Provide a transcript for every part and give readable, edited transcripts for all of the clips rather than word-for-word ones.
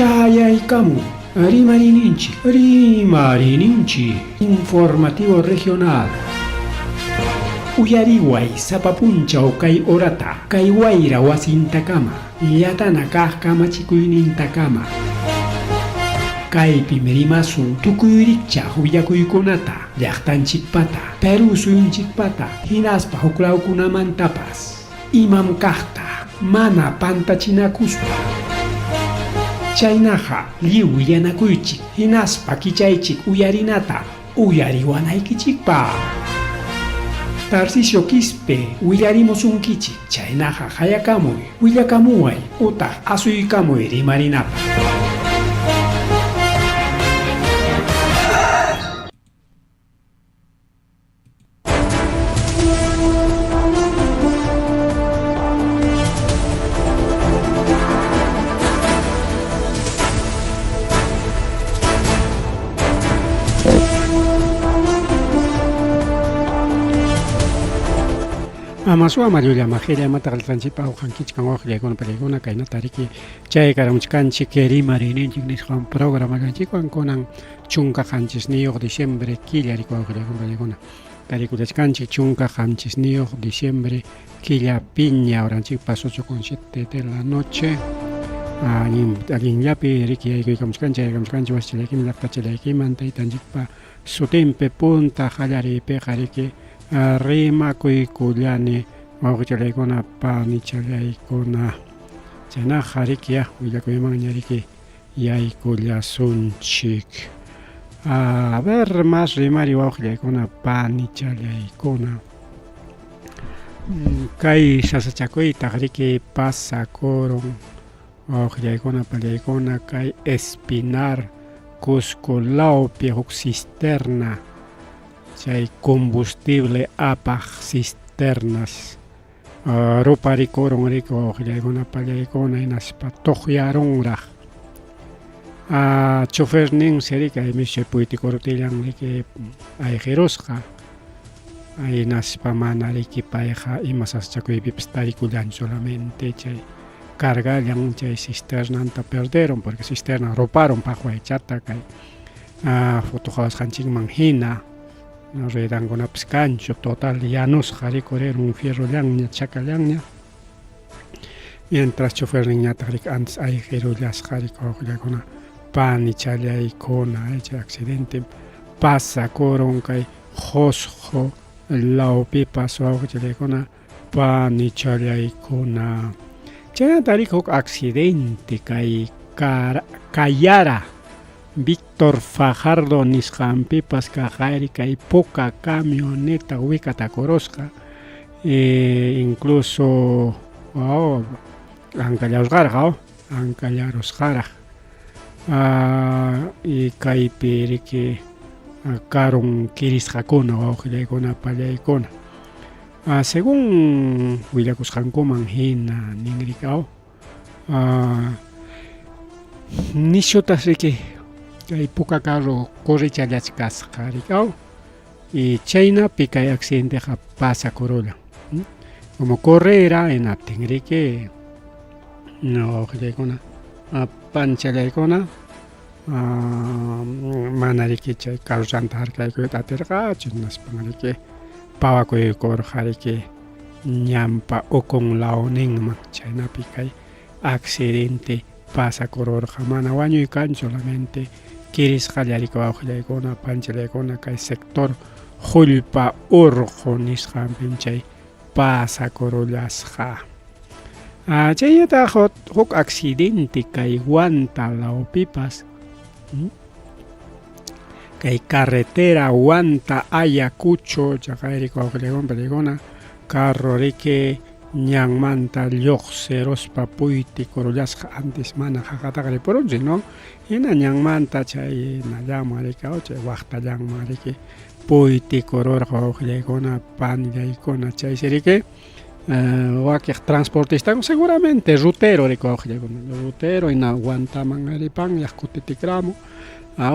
Chayaykamun Rimariyninchik, Rimariyninchik Informativo Regional. Uyariway sapa punchaw kay horata, kay wayra wasintakama, llatana kaq kamachikuynintakama. Kaypim rimasun tukuy rikchaq willakuykunata, llaqtanchikpata, Perú suyunchikpata, hinaspa huklawkunamantapas. Imam kaqta mana pantachinakuspa. Chaynaqa lliw willanakuychik hinaspa kichaychik uyarinata uyariwanaykichikpaq. Tarcisio Quispe willarimusunkichik, chaynaqa qayakamuy, willakamuway utaq asuykamuy rimarinapaq. Amaswa mallulla majilla imata qillqanchikpa awqankichkan waqllaykuna pallaykuna kaynata riki chay karamuchkanchik rimariyninchik nisqan programallanchikwan kunan 17 diciembre killa rikuwawqillaykuna pallaykuna tarikullachkanchik 17 diciembre killa piña horanchikpas 8:07 de la noche allin allinllapi riki yaykuykamuchkanchik yaykamuchkanchik wasichillaykiman llaqtachallaykiman taytanchikpa sutinpi punta qallariypiqa riki rimakuykullani wawqichallaykuna panichallaykuna chaynaqa riki ya willakuymanña riki yaykullasunchik. A ver, más rimari wawqillaykuna, panichallaykuna. Kay sasachakuytaq riki pasakurun wawqillaykuna, pallaykuna, kay Espinar Cusco lawpi huk cisterna, chay combustible apaq cisternas Ruparikurun riki wawqillaykuna pallaykuna hinaspa tuqyarunraq. Choferninsi riki aymischa puytikuruptillan riki ayqirusqa. Hinaspa mana riki payqa ima sasachakuypipas tarikullanchu solamente chay cargallan chay cisternanta perderun porque cisterna ruparun paqwaychata kay foto qhawasqanchikman hina. Ruedankunapas kanchu, total yanusqa rikurirun fierrollanña, chakallanña. Mientras choferninñataq riki antes ayqirullasqa riki wawqillakuna panichallaykuna chay accidente pasakurun kay Qosqo lawpipas wawqichallaykuna panichallaykuna. Chaynata riki huk accidente kay Kayara Víctor Fajardo nisqanpipas kaqari kay puka camioneta wikatakurusqa incluso oh, ankallarusqaraq oh, ankallarusqaraq y kaypi riki karun kirisqakuna wawqillaykuna pallaykuna según willakusqankuman hina ninriki aw Nishutas riki kay puka carro correchallachkasqa riki aw y chaynapi kay accidenteqa pasakurullan como correra hinaptin riki wawqillaykuna panchallaykuna mana riki chay carrochanta harkaykuyta atirqachu hinaspan riki pawakuykurqa riki ñanpa ukun lawninman chaynapi kay accidente pasakururqa mana wañuy kanchu solamente kirisqalla riki wawqillaykuna panchallaykuna kay sector Qullpa Urqu nisqanpim chay pasakurullasqa. Chaynataq huk accidente kay Huanta lawpipas kay carretera Huanta Ayacucho chaqayri wawqillaykuna pallaykuna carro riki ñanmanta lluqsiruspa puytikurullasqa antes mana qaqataqa ripurunchik no hina ñanmanta chay hinallanman riki chay waqtallanman riki puytikururqa wawqillaykuna panillaykuna chaysi riki wakiq transportistakuna seguramente rutero riki wawqillaykuna rutero hina Huantaman ripanyaq kutitikramun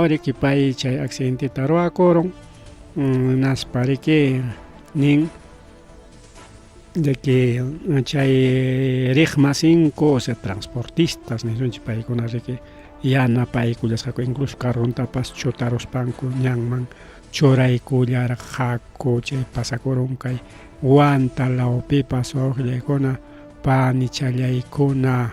riki pay chay accidenteta ruwakurun hinaspa riki nin. De que chay riqmasinku, o sea, transportistas nisunchik paykuna riki yanapaykullasqaku, incluso carrontapas chutaruspanku ñanman churaykullarqaku. Chay pasakurun kay Huanta lawpipas wawqillaykuna panichallaykuna.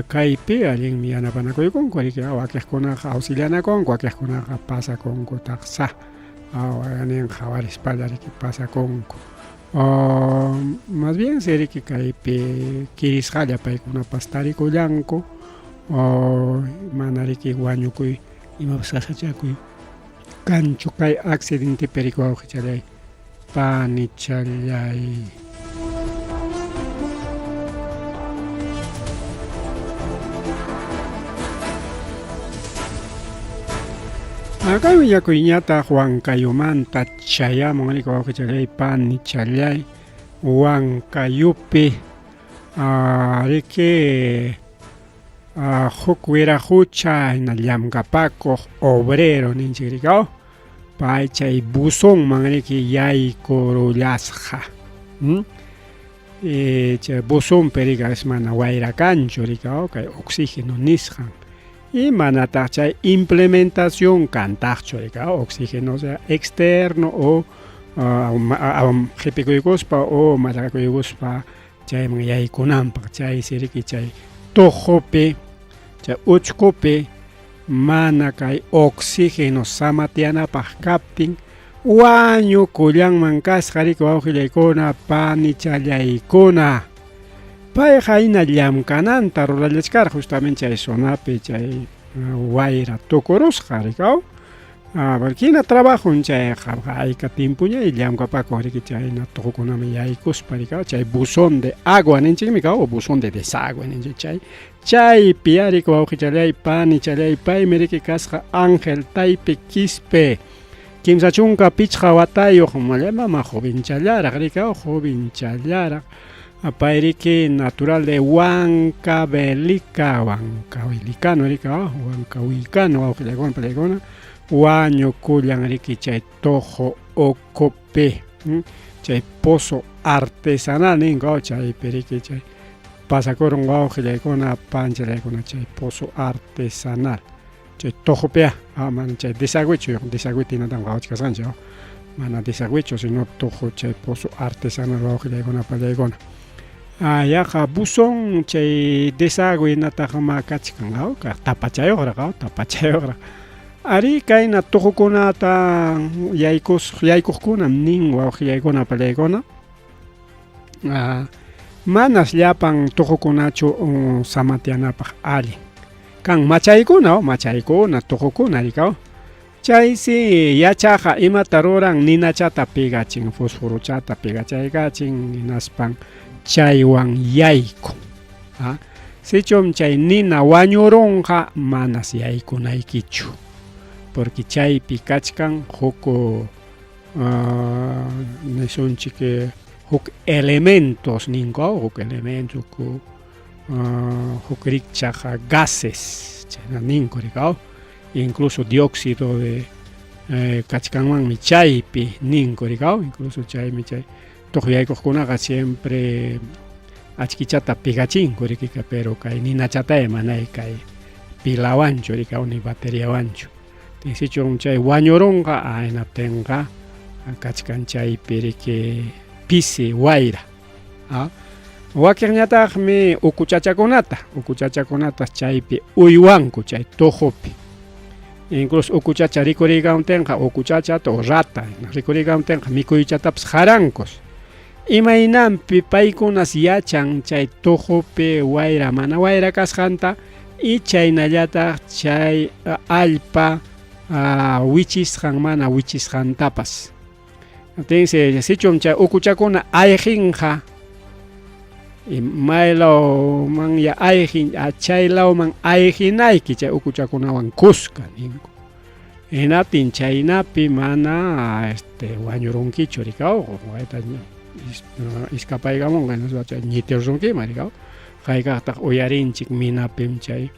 Kaypi allinmi yanapanakuykunku riki, wakiqkunaqa auxilianakunku, wakiqkunaqa pasakunkutaqsa, nin qhawarispalla riki pasakunku. Más bien si riki kaypi kirisqalla paykunapas tarikullanku, mana riki wañukuy imapas sasachakuy kanchu kay accidentepi riki wawqichallay panichallay. Kay willakuyñataq Huancayumanta chayamun riki wawqichallay panichallay Huancayupi riki huk wiraqucha hina llamkapakuq obrero ninchik riki pay chay buzonman riki yaykurullasqa. Chay buzonpi riki a veces mana wayra kanchu riki kay oxígeno nisqan y manataq chay implementación kantaqchu riki oxígeno o sea externo o qhipikuykuspa o mallaqakuykuspa chayman yaykunanpaq chaysi riki chay tuqupi chay uchkupi mana kay oxígeno samatyanapaq kaptin wañukullanman kasqa riki wawqillaykuna panichallaykuna. Payqa hina llamkananta rurallachkarqa justamente chay zonapi chay wayra tukurusqa riki aw. Hina trabajon chayqa ayka tiempoña llamkapakuq riki chayna tuqukunaman yaykuspa riki chay buzón de agua ninchikmi o buzón de desagüe ninchik chay chaypi riki wawqichallay panichallay paymi riki kasqa Ángel Taypi Quispe 35 watayuq mama jovenchallaraq riki jovenchallaraq pay riki natural de Huancavelica, Huancavelicano riki Huancahuilcano wawqillaykuna panillaykuna wañukullan riki chay tojo ukupi chay pozo artesanal ninku chaypi riki chay pasakurun wawqillaykuna panchallaykuna chay pozo artesanal chay tojopiya mana chay desagüechu desagüeta hinatan qhawachkasqanchik mana desagüechu sino tojo chay pozo artesanal wawqillaykuna pallaykuna yaqa buzón chay desagüe hinataq ma kachkan tapachayuqraq tapachayuqraq ari kayna tuqukunata yaykuqkunam nin wawqillaykuna pallaykuna manas llapan tuqukunachu samatyanapaq allin kan machaykuna machaykuna tuqukuna rikaw chaysi yachaqa imata ruran ninachata pegachin fosforochata pegachaykachin hinaspan chaywan yaykun sichum chay nina wañurunqa manas yaykunaykichu porque chaypi kachkan huk nisunchik huk elementos ninku huk elemento huk rikchaq gases chayna ninku rikaw incluso dióxido de kachkanmanmi chaypi ninku rikaw incluso chaymi chay tuqyaykuqkunaqa siempre achkichata pegachinku rikika pero kay ninachataya manay kay pilawanchu rikaw ni bateriawanchu sichum chay wañurunqa hinaptinqa kachkan chaypi riki pisi wayra wakiqñataqmi ukuchachakunata chaypi uywanku chay tuqupi incluso ukuchacha rikuriykamuptinqa ukuchachata o rata rikuriykamuptinqa mikuychatapas qarankus imaynanpi paykunas yachan chay tuqupi wayra mana wayra kasqanta y chaynallataq chay allpa wichisqan mana wichisqantapas tinsi sichum chay ukuchakuna ayqinqa maylawman ya ayqin chaylawman ayqinayki chay ukuchakunawan kuska ninku hinaptin chaynapi mana wañurunkichu rikaw wayta iskapaykamunqa hinaspa chay ñitirunkiman rikaw hayk'aqtaq uyarinchik minapim chay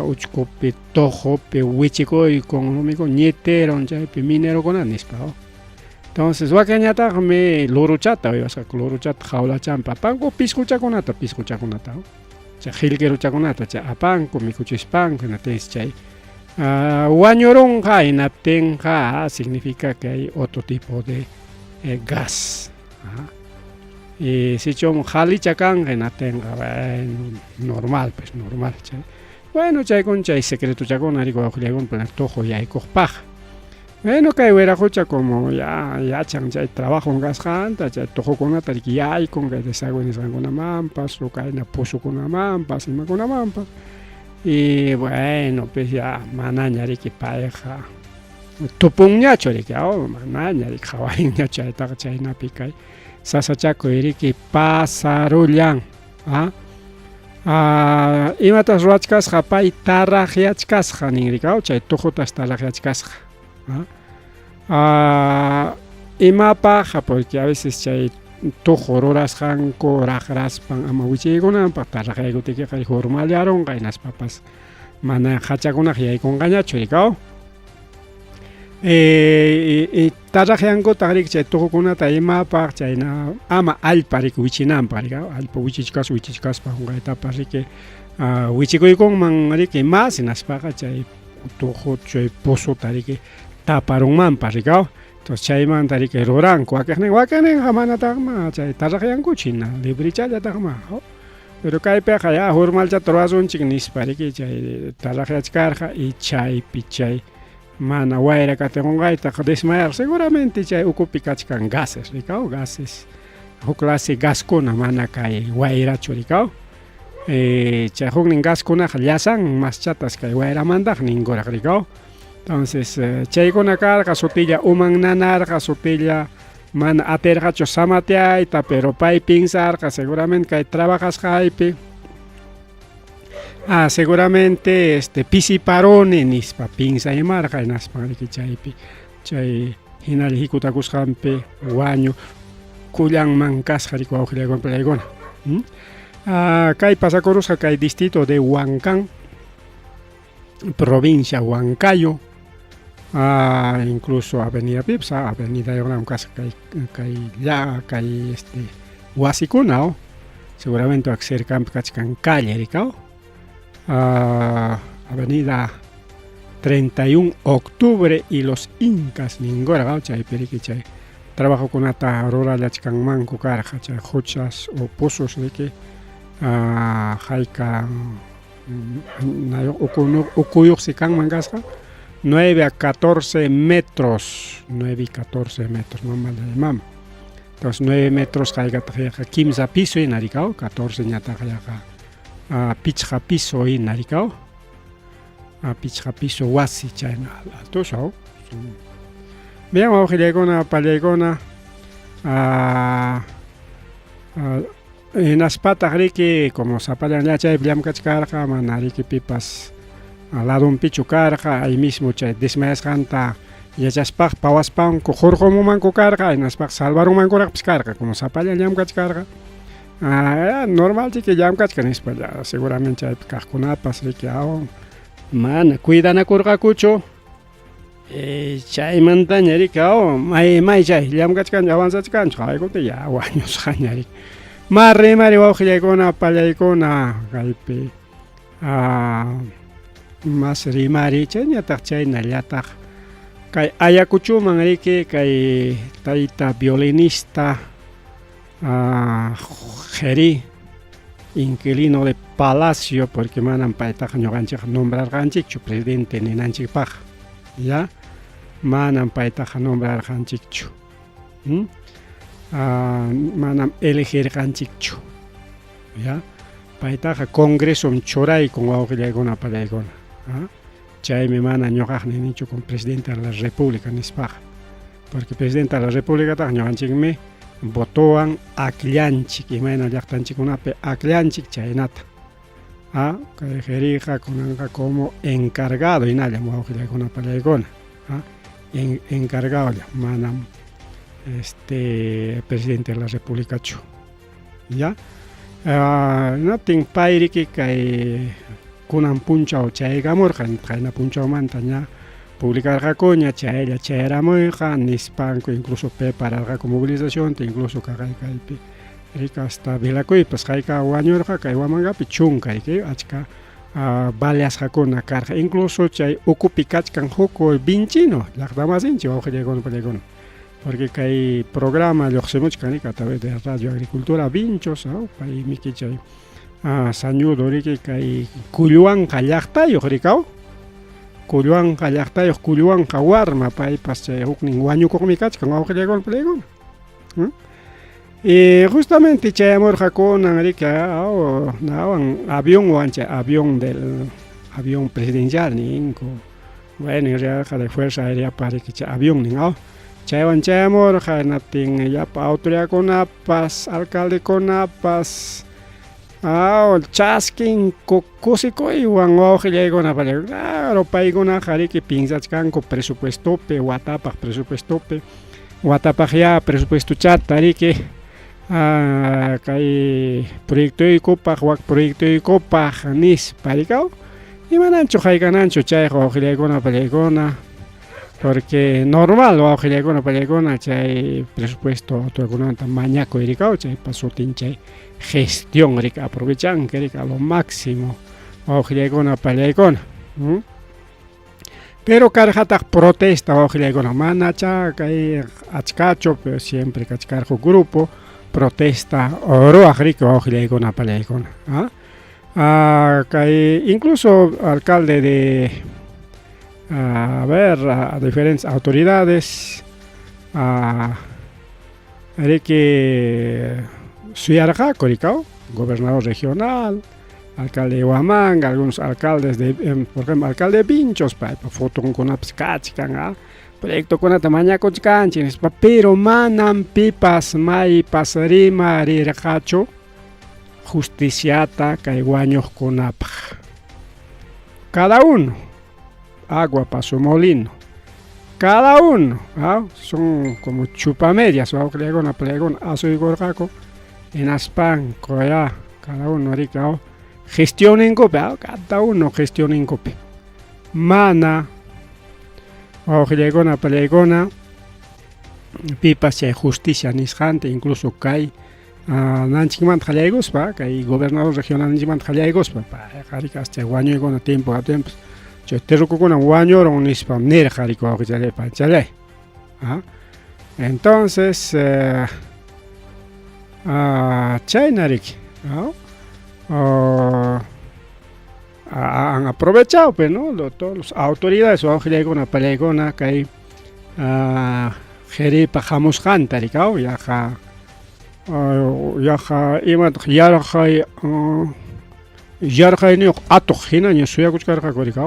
uchkupi tuqupi wichikuykun rumikuna ñitirun chaypi minerokuna nispa. Entonces wakinñataqmi luruchata uywasqaku, luruchata jawlachanpi apanku, pisquchakunata, pisquchakunata, chay jilguerochakunata chay apanku mikuchispanku, hinaptinsi chay wañurunqa, hinaptinqa significa que hay otro tipo de gas. Y sichum qhalicha kanqa hinaptinqa bueno, normal pues normal chay. Bueno, chaykuna chay secretochakuna riki wawqillaykuna tuqu yaykuqpaq. Bueno, kay wiraqucha como ya yachan chay trabajon kasqanta, chay tuqukunata riki yaykun kay desagüe nisqankunamanpas, o kayna pozokunamanpas, imakunamanpas. Y bueno, pues ya manaña riki payqa tupunñachu riki, oh, manaña riki qhawarinñachu chaytaqa chaynapi kay sasachakuy riki pasarullan. Ah, ah, imatas ruwachkasqa pay taraqyachkasqa nin riki, oh, chay tuqutas taraqyachkasqa. Ah, ah, imapaq? Porque a veces chay tuqu rurasqanku raqraspan ama wichiykunanpaq taraqyaykuptikiqa hurmallarunqa hinaspapas mana hachakunaqa yaykunqañachu riki, oh. Taraqyankutaq riki chay tuqukunata imapaq chayna ama allpa riki wichinanpaq riki, allpa wichichkaspa wichichkaspa qunqaytapas riki wichikuykunman riki mas hinaspaqa chay tuqu chay pozota riki taparunmanpas riki, entonces chaymanta riki ruranku wakiqnin wakiqninqa manataqma chay taraqyankuchu hina librichallataqma, pero kaypiqa ya hurmalchata rurasunchik nispa riki chay taraqyachkarqa y chaypi chay mana wayra katiqunqaytaqa desmayar seguramente chay ukupi kachkan gases rikaw, gases huk clase gaskuna mana kay wayrachu rikaw, chay huknin gaskunaqa llasan maschatas kay wayramantaq ninkuraq rikaw. Entonces chaykuna karqa sutilla uman nanarqa sutilla mana atirqachu samateayta, pero pay pinsarqa seguramente kay trabajasqaypi seguramente este pisiparuni nispa pinsaymarqa hinaspan riki chaypi chay hinalla hikutakusqanpi wañu kullanman kasqa riki wawqillaykuna palaykuna. Kay pasakurusqa kay distrito de Huancán, provincia Huancayo, incluso avenida pipas, avenida yunam kasqa kay kay lla kay este wasikuna, oh, seguramente wak cercanpi kachkan calle rikaw, avenida 31 octubre y los Incas ninkurqa chaypi riki chay trabajokunata rurallachkanmanku karqa chay quchas o pozos riki hayka ukuyuqsi kanman kasqa 9 a 14 metros, 9 y 14 metros, mama mama. Entonces 9 metros haykataq yaqa kimsa piso hina rikaw, 14 ñataq yaqa pichqa piso hina rikaw, pichqa piso wasi chayna altoso. Bien, wawqillaykuna, pallaykuna, hinaspataq riki como sapallan ña chaypi llamkachkarqa mana riki pipas ladunpichu karqa, ahí mismo chay desmayasqanta yachaspaq pawaspanku hurqumumanku karqa, hinaspaqa salvarunmankuraqpas karqa, como sapallan llamkachkarqa, normal chiki llamkachkan nispa ya seguramente chaypi kaqkunapas riki mana cuidanakurqakuchu. Chaymantaña riki may may chay llamkachkanchu avanzachkanchu qhawaykuptin ya wañusqaña riki. Ma rimari wawqillaykuna pallaykuna kaypi mas rimari chayñataq chaynallataq kay Ayacuchoman riki kay tayta violinista Jeri inquilino de palacio porque manam paytaqa ñuqanchikqa nombrarqanchikchu presidente ninanchikpaq, ya manam paytaqa nombrarqanchikchu, manam elegirqanchikchu, ya paytaqa congresom churaykun wawqillaykuna pallaykuna, chaymi mana ñuqaq ninichu con presidente de la república nispaqa, porque presidente de la repúblicataqa ñuqanchikmi votowan akllanchik imayna llaqtanchikkunapi akllanchik chaynata. Kay Jeriqa kunanqa como encargado hinallam wawqillaykuna pallaykuna, encargadolla manam este presidente de la repúblicachu, ya. Hinaptin pay riki kay kunan punchaw chaykamurqa qayna punchawmanta ña Publicarqakuña chaylla chayaramuyqa nispanku incluso prepararqaku movilizacionta incluso kaqay kaypi riki hasta velakuypas hayka wañurqa kay Huamangapi chunka riki achka baleasqakuna karqa incluso chay ukupi kachkan huk vinchino llaqtamasinchik wawqillaykuna pallaykuna porque kay programa lluqsimuchkan riki a través de Radio Agricultura Vinchos paymiki chay sañudo riki kay Kulluanqa llaqtayuq rikaw Kulluanqa llaqtayuq Kulluanqa warma paypas chay huknin wañukuqmi kachkan wawqillaykuna pallaykuna Y justamente chayamurqa kunan riki nawan avionwan chay avión del avión presidencial ninku bueno en realidad de fuerza aérea riki chay avión nin chaywan chayamurqa hinaptin llapa autoridadkunapas alcaldekunapas chaskinku kusikuywan wawqillaykuna claro paykunaqa riki piensachkanku presupuestopi watapaq presupuestopi watapaqyá presupuestochata riki kay proyectoykupaq wak proyectoykupaq nispa rikaw imananchu haykananchu chayqa wawqillaykuna pallaykuna porque normal wawqillaykuna pallaykuna chay presupuesto autoridadkunamanta mañakuy rikaw chaypa sutin chay gestión riki aprovechanki riki a lo máximo wawqillaykuna pallaykuna pero karqataq protesta wawqillaykuna manacha kay achkachu pero siempre kachkarqa grupo protesta ruwaq riki wawqillaykuna pallaykuna kay incluso alcalde de a ver a diferentes autoridades riki suyarqaku rikaw gobernador regional alcalde de Huamanga, algunos alcaldes de, por ejemplo, alcalde de Vinchos, paypa fotonkunapas kachkan, proyectokunata mañakuchkanchik nispa, pero manam pipas maypas rimarirqachu justiciata kay wañuqkunapaq. Cada uno, agua pa su molino. Cada uno, son como chupamedias, wawqillaykuna pallaykuna asuykurqaku hinaspanku ya cada uno riki gestionninkupi cada uno gestionninkupi mana wawqillaykuna pallaykuna pipas chay justicia nisqanta incluso kay nanchikmanta qallaykuspa kay gobernador regionalninchikmanta qallaykuspa payqa riki hasta chay wañuykuna tiempo kaptinpas chay terrukukuna wañurun nispa nirqa riki wawqichalay pachalay. Entonces chayna riki han aprovechado pues, ¿no? Todos los autoridades wawqillaykuna pallaykuna kay Jeripa hamusqanta riki yaqa yaqa imataq yarqay yarqayniyuq atuq hinaña suyakuchkarqaku riki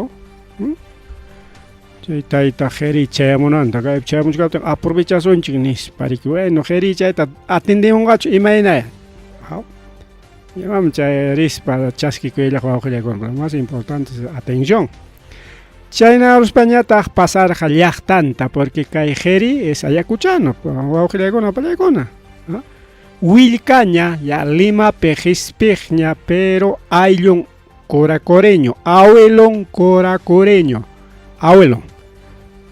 chay tayta Jeri chayamunanta kaypi chayamuchkaptin aprovechasunchik nispa riki bueno Jeri chayta atendemunqachu imaynaya imam chay rispa chaskikuyllaq wawqillaykuna más importante es atención. Chayna ruspañataq pasarqa llaqtanta porque kay Jeri es ayacuchano wawqillaykuna pallaykuna Willkaña ya Limapi qispiqña pero ayllun coracoreño awelon coracoreño awelon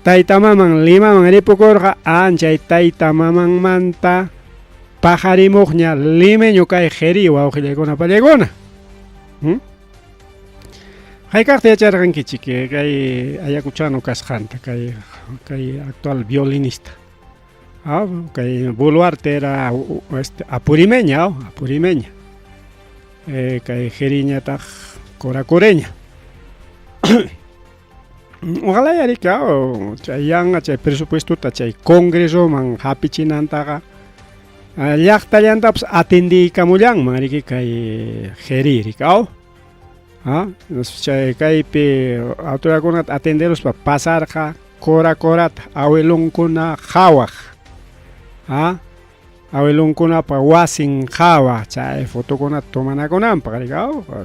tayta maman Limaman ripukurqa anchay tayta mamanmanta paqarimuqña limeño kay Jeri wawqillaykuna pallaykuna. Hayk'aqta yacharqankichik kay ayacuchano kasqanta kay kay actual violinista kay Boluarte era este apurimeña apurimeña kay Jeriñataq coracoreña. Ojalá riki chay yanqa chay presupuestota chay congresoman hapichinantaqa llaqtallantapas atendiykamullanman riki kay Jeri riki chay kaypi autoridadkunata atenderuspa pasarqa cora corata abuelonkuna qhawaq awelonkunapa wasin qhawaq chay fotokunata tomanakunanpaq riki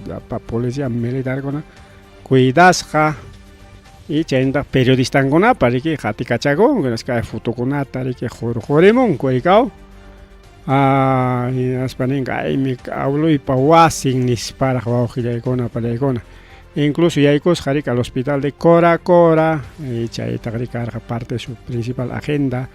llapa policía militarkuna cuidasqa y chaynataq periodistankunapa riki qatikachakunku kay fotokunata riki hurqurimunku riki hinaspa ninqa aymi abueloypa wasin nisparaq wawqillaykuna pallaykuna. Incluso yaykusqa riki al hospital de Cora Cora, chaytaq riki karqa parte de su principal agenda.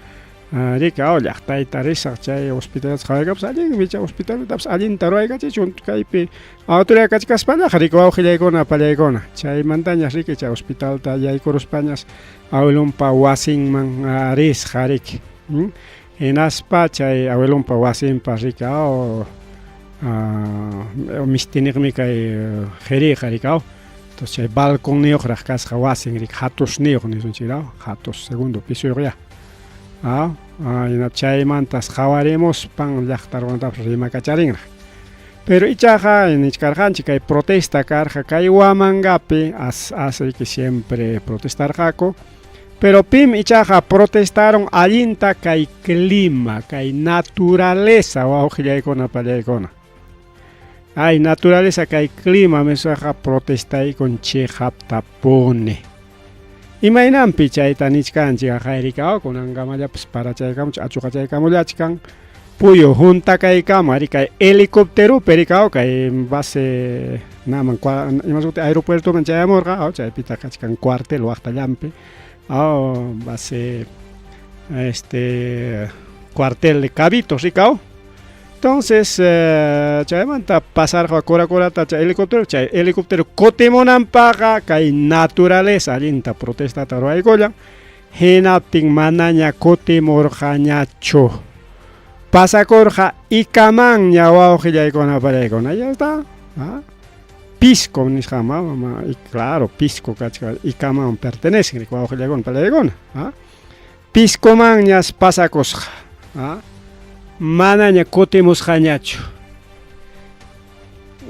Riki aw llaqtayta risaq chay hospitalta qhawaykapas allinmi chay hospitaltapas allinta ruwaykachichun kaypi autoridad kachkaspallaqa riki wawqillaykuna pallaykuna chaymantañas riki chay hospitalta yaykuruspañas awilunpa wasinman risqa riki hinaspa chay awilunpa wasinpa riki aw mistiniqmi kay qiriqa riki aw entonces chay balconniyuqraq kasqa wasin riki hatusniyuq nisunchik aw hatus segundo pisoyuq ya aw hina chaymantas qhawarimuspan llaqta runakunatapas rimakacharinraq pero ichaqa nichkarqanchik kay protesta karqa kay Huamangapi as as riki siempre protestarqaku pero pim ichaqa protestaron allinta kay clima kay naturaleza wawqillaykuna pallaykuna ay naturaleza kay clima nispaqa protestaykun chiqaptapuni imaynanpi chayta nichkanchik aqayrikaw kunankamallapas parachaykamuch achuqachaykamullachkan puyu huntakaykama ari kay helicópteropi rikaw kay base naman ima suti aeropuertoman chayamurqa aw chaypitaq kachkan cuartel waqtallanpi aw base este cuartel de Cabitos rikaw entonces chaymanta pasarqa Cora Corata chay helicóptero chay helicóptero kutimunanpaqqa kay naturaleza allinta protestata ruwaykullan hinaptin manaña kutimurqañachu pasakurqa Icamanña wawqillaykuna pallaykuna ya está Pisco nisqan mama claro Pisco kachka Icaman pertenecen wawqillaykuna pallaykuna Piscomanñas pasakusqa manaña kutimusqañachu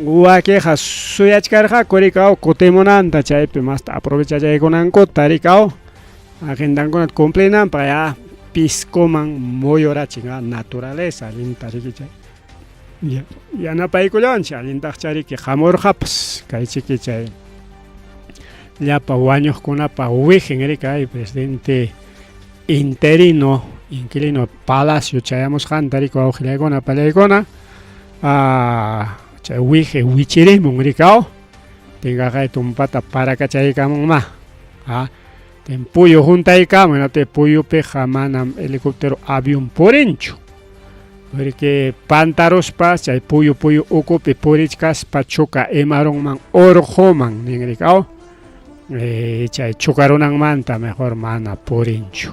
wakiqa suyachkarqaku rikaw kutimunanta chaypi masta aprovechachaykunankuta rikaw agendankunata cumplinanpaq ya Piscoman muyurachin naturaleza allinta riki chay yanapaykullanchik allintaqcha riki hamurqapas kay chiki chay llapa wañuqkunapa wiqin riki ay presidente interino inquilino palacio chayamusqanta riki wawqillaykuna pallaykuna chay wiqi wichirimun rikaw tinkaqay tumpata parakachaykamunma tin puyu huntaykamun hinaptin puyupiqa manam helicóptero avión purinchu porque pantaruspas chay puyu puyu ukupi purichkaspa chuka imarunman urquman nin rikaw chay chukarunanmanta mejor mana purinchu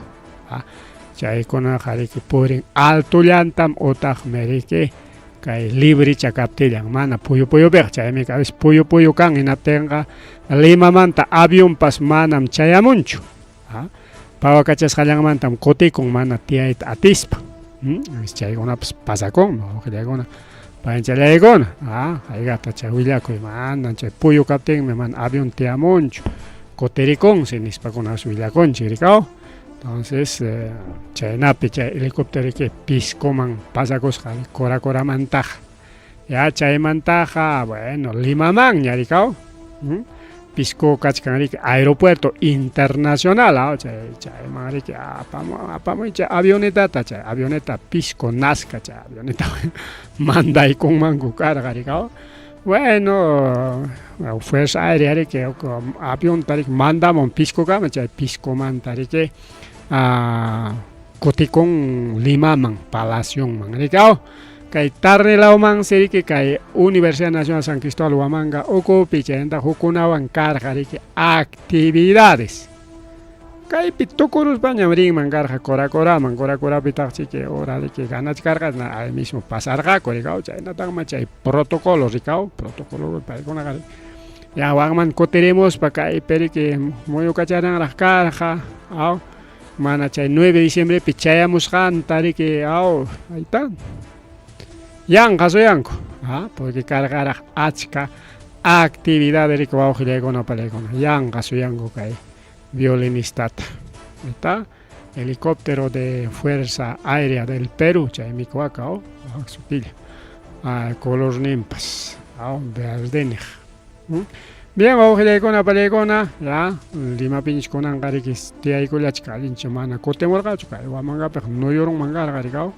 chaykunaqa riki purin altollantam utaqmi riki kay libricha kaptillan mana puyu puyupiqa chaymi a veces puyu puyu kan hinaptinqa Limamanta avionpas manam chayamunchu pawakachasqallanmantam kutikun mana tiyayta atispa chaykunapas pasakunmi wawqillaykuna panchallaykuna haykata chay willakuy mana chay puyu kaptinmi mana avión tiyamunchu kutirikunsi nispakunas willakunchik rikaw entonces chaynapi chay helicóptero Piscoman pasakusqa Cora Coramantaqa ya chaymantaqa bueno Limamanña rikaw Pisco kachkan riki aeropuerto internacional chay chayman riki apamuy chay avionetata chay avioneta Pisco Nazca chay avioneta mandaykunmanku karqa rikaw bueno Fuerza Aérea riki avionta riki mandamun Piscokama chay Piscomanta riki kutikun Limaman palacionman rikaw kay Tarnilawmansi riki kay Universidad Nacional San Cristóbal Huamanga ukupi chaymanta hukkunawan karqa riki actividades kaypi tukuruspañam rinman karqa Cora Coraman Cora Corapitaq chiki hora riki ganachkarqa ahí mismo pasarqaku rikaw chaynataqmi chay protocolo rikaw protocolo paykunaqa ya wakman kutirimuspa kaypi riki muyukachananraq karqa aw mana chay 9 de diciembrepi chayamusqanta riki aw ahí está yanqa suyanku porque karqaraq achka actividades riki wawqillaykuna pallaykuna yanqa suyanku kay violinistata ahí está helicóptero de Fuerza Aérea del Perú chaymi waka sutilla colorninpas verdeniq bien wawqillaykuna pallaykuna ya Limapiñach kunanqa riki tiyaykullachka allincha mana kutimurqachu kay Huamangapiqa nuyurunman karqa rikaw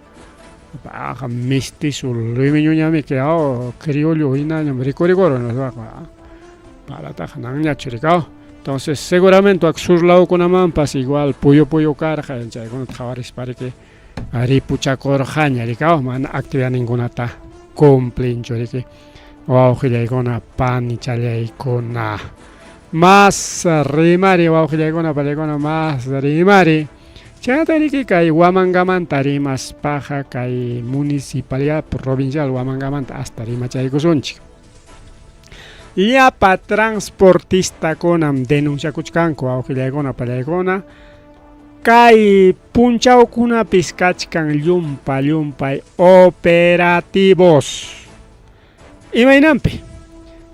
paqa mestizo limeñoñamiki aw criollo hinañam rikurikuru nispaqa Parataqa nanñachu rikaw. Entonces seguramente wak sur lawkunamanpas igual puyu puyu karqa chaykunata qhawarispa riki ripuchakurqaña rikaw mana actividadninkunata cumplinchu riki wawqillaykuna panichallaykuna. Más rimari wawqillaykuna panillaykuna más rimari. Chaynata riki kay Huamangamanta rimaspaqa kay municipalidad provincial Huamangamanta hasta rimachaykusunchik. Llapa transportistakunam denunciakuchkanku wawqillaykuna pallaykuna kay punchawkunapis kachkan llumpa llumpay operativos. Imaynanpi?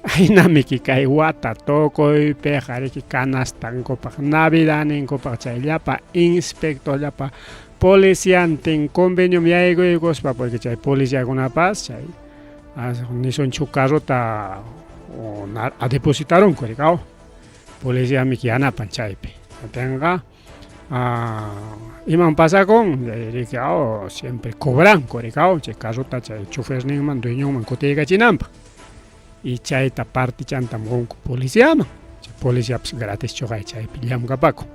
Aynamiki kay wata tukuypiqa riki canastankupaq, navidadninkupaq chay llapa inspector llapa policiantin conveniom yaykuykuspa porque chay policiakunapas chay nisunchik huk carrota a depositarunku rikaw policiamiki yanapan chaypi atinqa iman pasakun riki siempre cobranku rikaw chay carrota chay choferninman dueñonman kutiykachinanpaq y chayta partichantam qunku policiaman chay policiapas gratis chuqay chaypi llamkapakun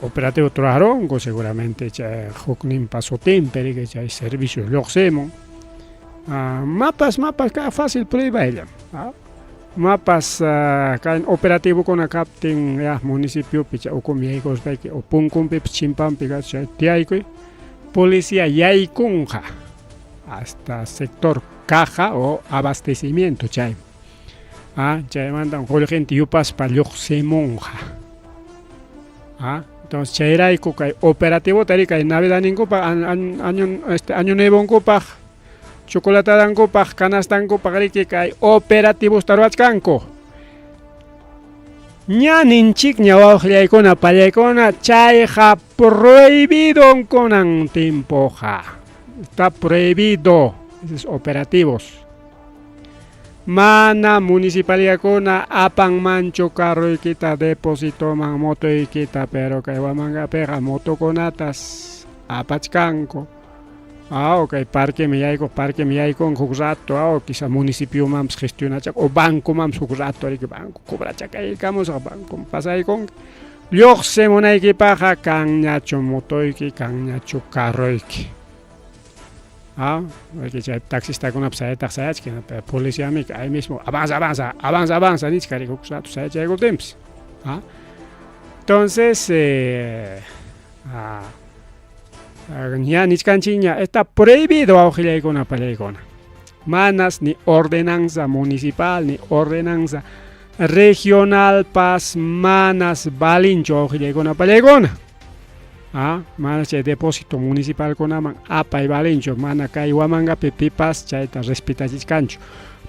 operativo rurarunku seguramente chay hukninpa sutinpi riki chay servicio lluqsimun mapas mapas ka fácil pruebayllam mapas kay operativokuna kaptin ya municipiopi chay ukumi yaykuspayki o punkunpipas chimpanpi chay tiyaykuy policía yaykunqa hasta sector caja o abastecimiento chay chaymantam qullqinta yupaspa lluqsimunqa entonces chayrayku kay operativota ri kay navidadninkupaq año este año nuevonkupaq chocolatadankupaq canastankupaq riki kay operativosta ruwachkanku. Ña ninchikña wawqillaykuna pallaykuna chayqa prohibidon kunan tiempoqa. Está prohibido esos operativos. Mana municipalidadkuna apanmanchu carroykita depositoman motoykita pero kay Huamangapiqa motokunatas apachkanku. Kay parqueman yaykuq parqueman yaykunqa huk rato quizá municipiomanpas gestionachak o bancomanpas huk rato riki banco cobrachakaykamusaq bancoman pasaykunki lluqsimunaykipaqqa kanñachu motoyki kanñachu carroyki. Porque chay taxistakunapas sayataq sayachkan pero policiamiki ahí mismo avanza avanza avanza avanza nichka riki huk rato sayachaykuptinpas. Entonces ña nichkanchikña está prohibido wawqillaykuna pallaykuna. Manas ni ordenanza municipal ni ordenanza regionalpas manas valinchu wawqillaykuna pallaykuna. Manas chay depósito municipalkunaman apay valinchu mana kay Huamangapi pipas chayta respetachichkanchu.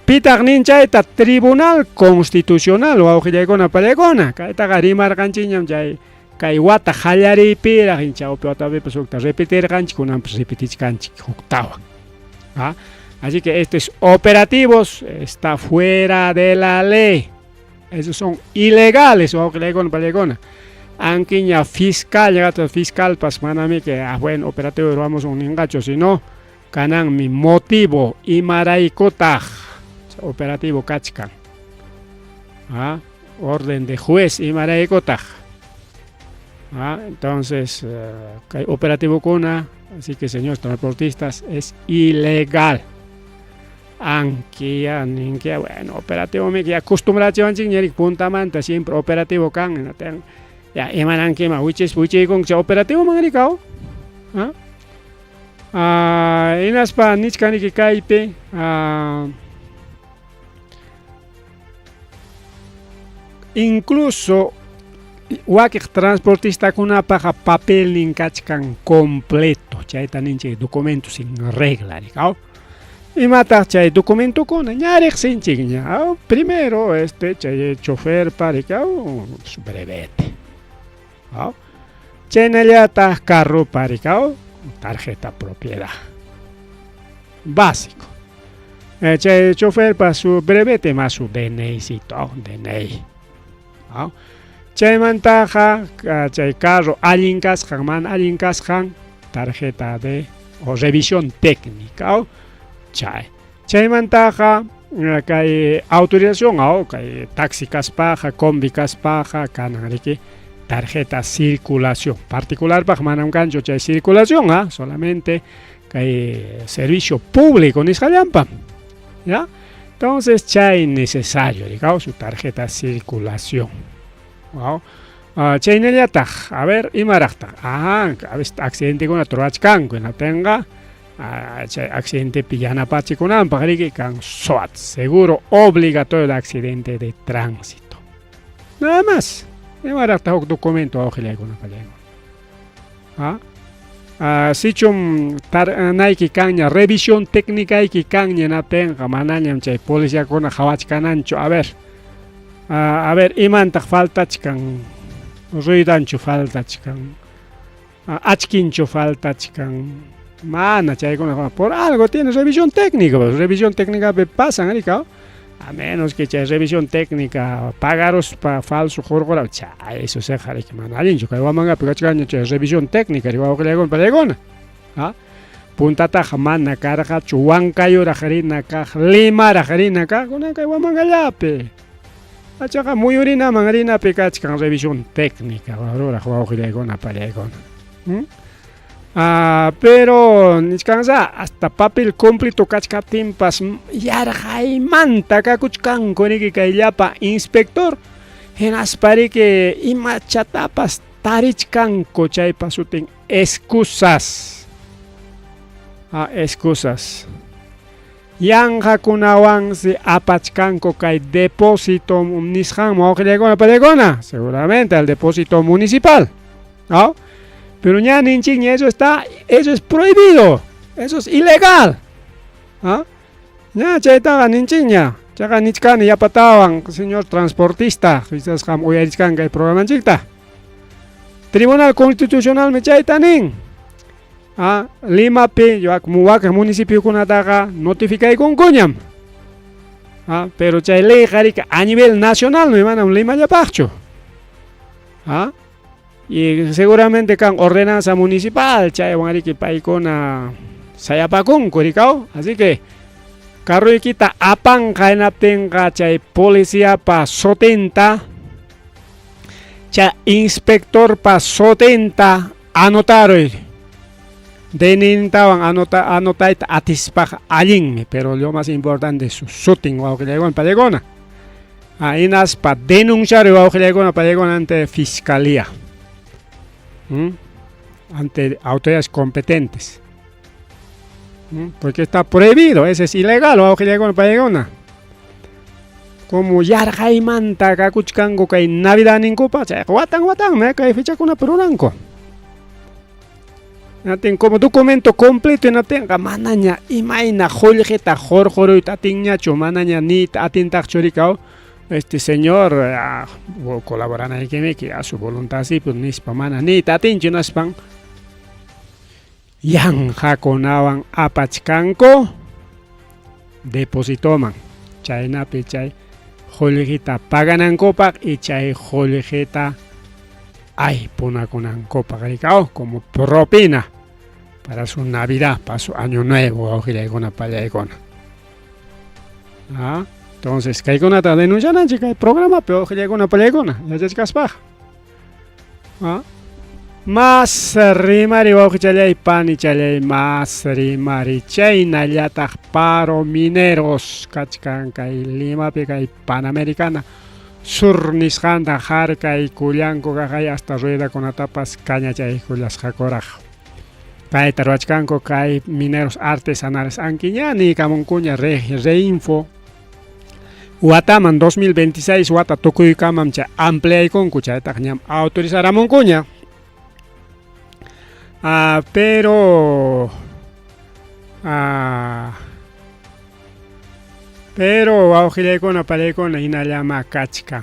Pitaq nin chayta Tribunal Constitucional wawqillaykuna pallaykuna kaytaqa rimarqanchikñam chay kay wata qallariypiraq chawpi watapipas hukta repetirqanchik kunanpas repetichkanchik huktawan. Así que estos operativos está fuera de la ley. Esos son ilegales wawqillaykuna pallaykuna. Ankiña fiscal llegata fiscalpas manami que bueno operativo ruwamusun ninqachu sino kananmi motivo imaraykutaq operativo kachkan. Orden de juez imaraykutaq. Entonces kay operativokuna, así que señores transportistas, es ilegal. Ankiya ninkiya bueno operativo miki acostumbrachiwanchikña riki puntamanta siempre operativo kan ya imanankima wichispa wichiykunki chay operativoman rikaw. Hinaspa nichkaniki kaypi incluso wakiq transportistakunapaqa papelnin kachkan completo chayta ninchik documentos en regla rikaw. Imataq chay documentokuna ña riqsinchikña primero este chay choferpa rikaw su brevete. Chaynallataq carropa rikaw tarjeta propiedad. Básico. Chay choferpa su brevete más su DNIcito, DNI. Chaymantaqa chay carro allin kasqan mana allin kasqan tarjeta de o revisión técnica. Chay. Chaymantaqa Kay autorización aw kay taxi kaspaqa, combi kaspaqa kanan riki tarjeta circulación. Particularpaq manam kanchu chay circulación, ah, solamente kay servicio público nisqallanpam. ¿Ya? Entonces chay necesario, digamos, su tarjeta circulación. Wow. Chaynallataq, a ver, imaraqtaq? Ah, a veces accidentekuna ruwachkanku, hinaptinqa chay accidentepi yanapachikunanpaq riki kan SOAT, seguro obligatorio de accidente de tránsito. Nada más. Imaraqtaq huk documento wawqillaykuna pallaykuna. Ah? Sichum nayki kanña revisión técnicayki kanña hinaptinqa manañam chay policiakuna qhawachkananchu. A ver, a ver imantaq faltachkan, ruidanchu faltachkan, achkinchu faltachkan, mana chaykuna por algo tiene revisión técnica, pues, revisión técnica pasan rika, a menos que chay revisión técnica pagaruspa falso hurqura, chay eso se riki mana allinchu kay Huamangapi kachkanña chay revisión técnica wawqillaykuna pallaykuna. ¿Ah? Puntataqa mana karqachu Huancayuraq rina kaq, Limaraq rina kaq, kunan kay Huamangallapi. Achaqa muyurinaman rinapi kachkan revisión técnica ruraq wawqillaykuna pallaykuna. Pero nichkansa hasta papel completo kachkaptinpas yarqaymanta kakuchkanku riki kay llapa inspector hinaspa riki imachatapas tarichkanku chaypa sutin excusas. Excusas. Yanqakunawansi apachkanku kay depósito nisqanman wawqillaykuna pallaykuna, seguramente al depósito municipal, ¿no? Pero ña ninchikña eso está, eso es prohibido, eso es ilegal. ¿Ah? Ña chaytaqa ninchikña, chayqa nichkani yapatawan, señor transportista, quizás qam uyarichkan kay programanchikta. Tribunal Constitucionalmi chayta nin. Limapi wakin municipiokunataqa notificaykunkuñam. Pero chay leyqa riki a nivel nacional manam Limallapaqchu. Y seguramente kan ordenanza municipal chaywan riki paykuna sayapakunku rikaw. Así que carroykita apanqa hinaptinqa chay policiapa sutinta, chay inspectorpa sutinta anotaruy. DNIntawan anotayta atispaqa allinmi, pero lo más importante es su sutin wawqillaykuna pallaykuna. Hinaspa denunciar wawqillaykuna pallaykuna ante fiscalía. Ante autoridades competentes. Porque está prohibido, ese es ilegal wawqillaykuna pallaykuna. Como yarqaymanta kakuchkanku kay Navidad ninkupa, chayqa watan watanmi kay fechakunapi ruranku. Natin como documento completo hinaptinqa manaña imayna qullqita hurquruyta atinñachu, manaña niyta atintaqchu rikaw este señor colaboranaykimiki a su voluntad sí, pues nispa mana niyta atinchu hinaspan yanqakunawan apachkanku depositoman chaynapi chay qullqita paganankupaq y chay qullqita aypunakunankupaq rikaw como propina para su Navidad, para su Año Nuevo, wawqillaykuna pallaykuna. Entonces, kaykunata denunciananchik kay programapi wawqillaykuna pallaykuna yachachkaspaqa. Mas rimari wawqichallay panichallay mas rimari chaynallataq paro mineros kachkan kay Limapi kay Panamericana Sur nisqanta harkaykullanku kaqay hasta ruedakunatapas kañachaykullasqakuraq. Kayta ruwachkanku kay mineros artesanales ankiña niykamunkuña reinfo wataman 2026 wata tukuykamam chay ampliaykunku chaytaq ñam autorizaramunkuña. Pero pero wawqillaykuna pallaykuna hinallama kachkan.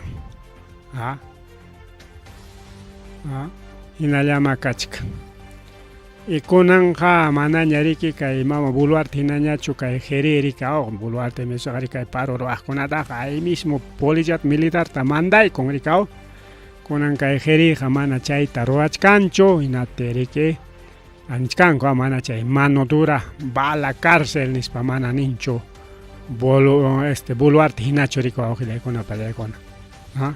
Hinallama kachkan. Y kunanqa manaña riki kay mama Boluarte hinañachu kay Jerry rikaw Boluarte misqa kay paro ruwaqkunataqa ahí mismo policía militarta mandaykun rikaw. Kunan kay Jerryqa mana chayta ruwachkanchu hinaptin riki anichkanku mana chay mano dura va a la cárcel nispa mana ninchu. Bolu, este, Boluarte hinachu riki wawqillaykuna pallaykuna. ¿Ah?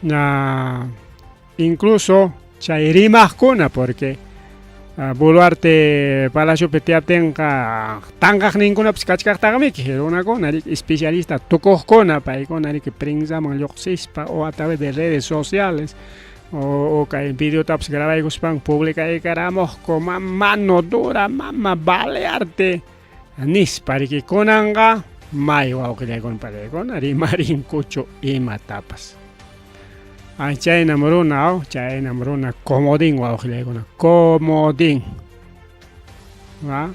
Na, incluso chay rimaqkuna porque Boluarte palaciopi tiyaptinqa tanqaqninkunapas kachkaqtaqmiki runakuna riki especialista tukuqkuna paykuna riki prensaman lluqsispa o a través de redes sociales o kay videotapas grabaykuspanku publicaykaramuqku mano dura mama balearte nispa riki kunanqa may wawqillaykuna pallaykuna rimarinkuchu imatapas. Ay chaynam runa aw, chaynam runa comodín wawqillaykuna, comodín. ¿Va?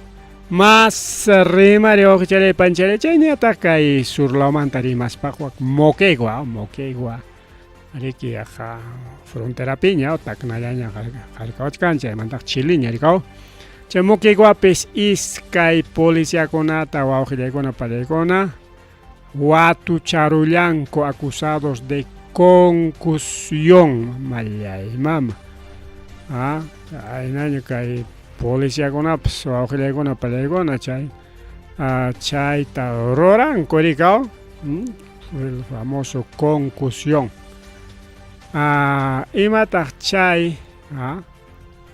Mas rimari wawqichalay panchalay chayñataq kay sur lawmanta rimaspa wak Moquegua, Moquegua riki yaqa fronterapiña taknallaña harkawachkan chaymantaq Chiliña rikaw. Chay Moqueguapis iskay policiakunata wawqillaykuna pallaykuna watucharullanku acusados de concusión mallay mama. Ah, aynaña kay policiakunapas wawqillaykuna pallaykuna chay chayta ruranku rikaw. El famoso concusión. Imataq chay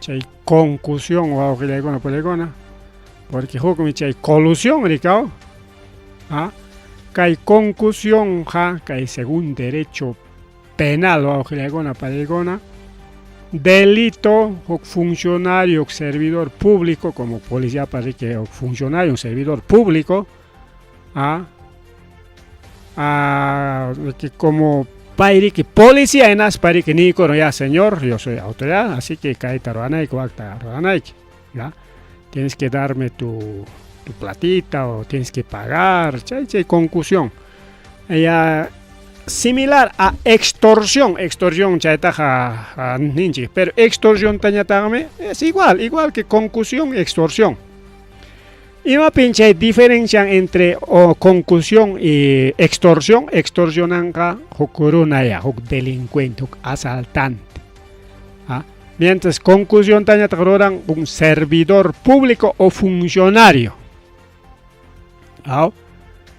chay concusión wawqillaykuna pallaykuna porque hukmi chay colusión rikaw. Kay concusión ja kay según derecho penal wawqillaykuna pallaykuna delito huk funcionario huk servidor público como policía riki huk funcionario un servidor público como pay riki policía hinaspa riki niykurun ya señor yo soy autoridad así que kayta ruwanayki wakta ruwanayki ya tienes que darme tu platita o tienes que pagar chay chay concusión ya similar a extorsión, extorsión chaytaqa ninchik pero extorsión tañataqmi es igual, igual que concusión, extorsión. Imapin chay diferencian entre o concusión y extorsión, extorsionanqa huk runa ya, huk delincuente, huk asaltante. ¿Ah? Mientras concusión tañataq ruran un servidor público o funcionario. ¿Ah?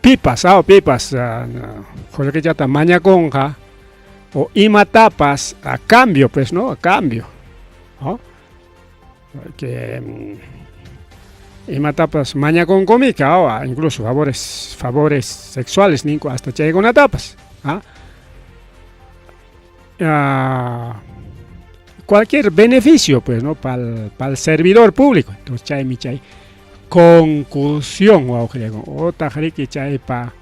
Pipas, ah, pipas, qullqichata mañakunqa o imatapas a cambio, pues, ¿no? A cambio. ¿No? Que imatapas mañakunkumika, o incluso favores, favores sexuales, ninku hasta chaykunatapas. ¿Ah? Cualquier beneficio, pues, ¿no? Pa'l servidor público. Entonces, chaymi chay concusión wawqillaykuna otaq riki chaypa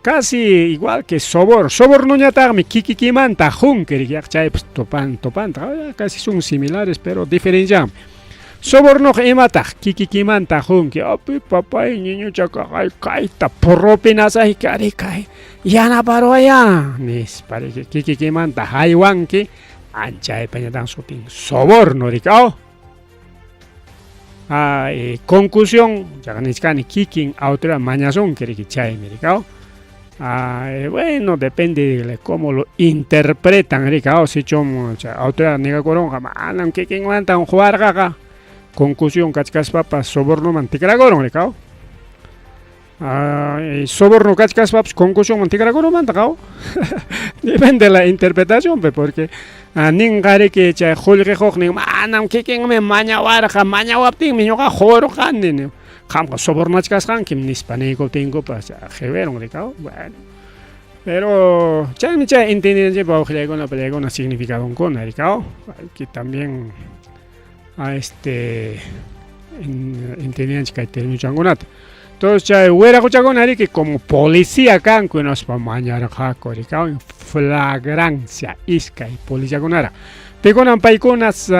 casi igual que sobor, sobornoñataqmi kikikimanta qunki riki chaypas tupan tupantaq casi son similares pero diferencianmi. Sobornoqa imataq kikikimanta qunki api papay ñiñucha kaqay kayta propinasayki ari kay yanaparuwaya nispa riki kikikimanta haywanki anchaypañataq sutin soborno riki aw. Concusión chaqa nichkani kikin autoridad mañasunki riki chaymi riki aw. Bueno, depende de cómo lo interpretan riki aw sichum chay autoridad negakurunqa manam kikinmanta huwarqaqa concusión kachkaspapas sobornoman tikrakurun riki aw. Soborno kachkaspapas concusionman tikrakurunmanta aw. Depende de la interpretación porque ninqa riki chay qullqi quqnin manam kikinmi mañawarqa mañawaptinmi ñuqa qurqani qamqa sobornachkasqankim nispa niykuptinkupas qiwirun riki aw. Bueno, pero chaymi chay entendinanchikpaq wawqillaykuna pallaykuna significadonkuna riki aw. Hay que también a este entendinanchik kay términuchankunata. Entonces chay wiraquchakuna riki como policía kanku hinaspa mañarqaku riki aw flagrancia iskay policiakunara. Pikunan paykunas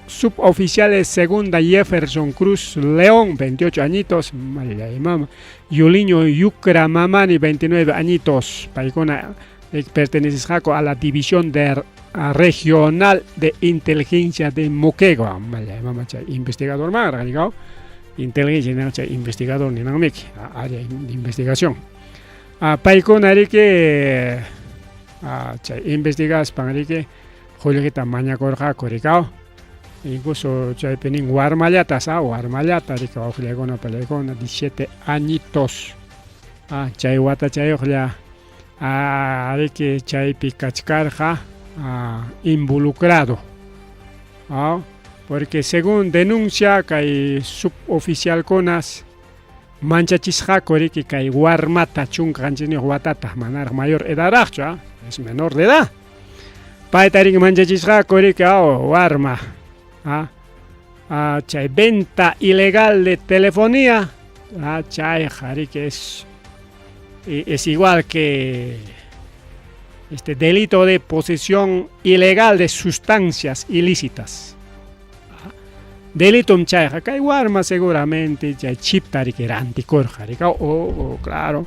suboficiales segunda Jefferson Cruz León 28 añitos, mallay mama, Yuliño Yucra Mamani 29 añitos, paykuna pertenecisqaku a la división de regional de inteligencia de Moquegua, mallay mama chay investigador manraq rikaw, inteligencia chay investigador ninanmiki, área de investigación. Paykuna riki chay investigaspan riki qullqita mañakurqaku rikaw. Incluso chaypi nin warmallatas, warmallata riki wawqillaykuna pallaykuna 17 añitos. Chay watachayuqlla riki chaypi kachkarqa involucrado. Porque según denuncia kay suboficialkunas manchachisqaku riki kay warmata 17 watata manaraq mayor edaraqchu, es menor de edad. Payta riki manchachisqaku riki warma chay venta ilegal de telefonía, chayqa riki es igual que este delito de posesión ilegal de sustancias ilícitas. Delito chayqa kay warma seguramente chay chipta riki rantikurqa riki o claro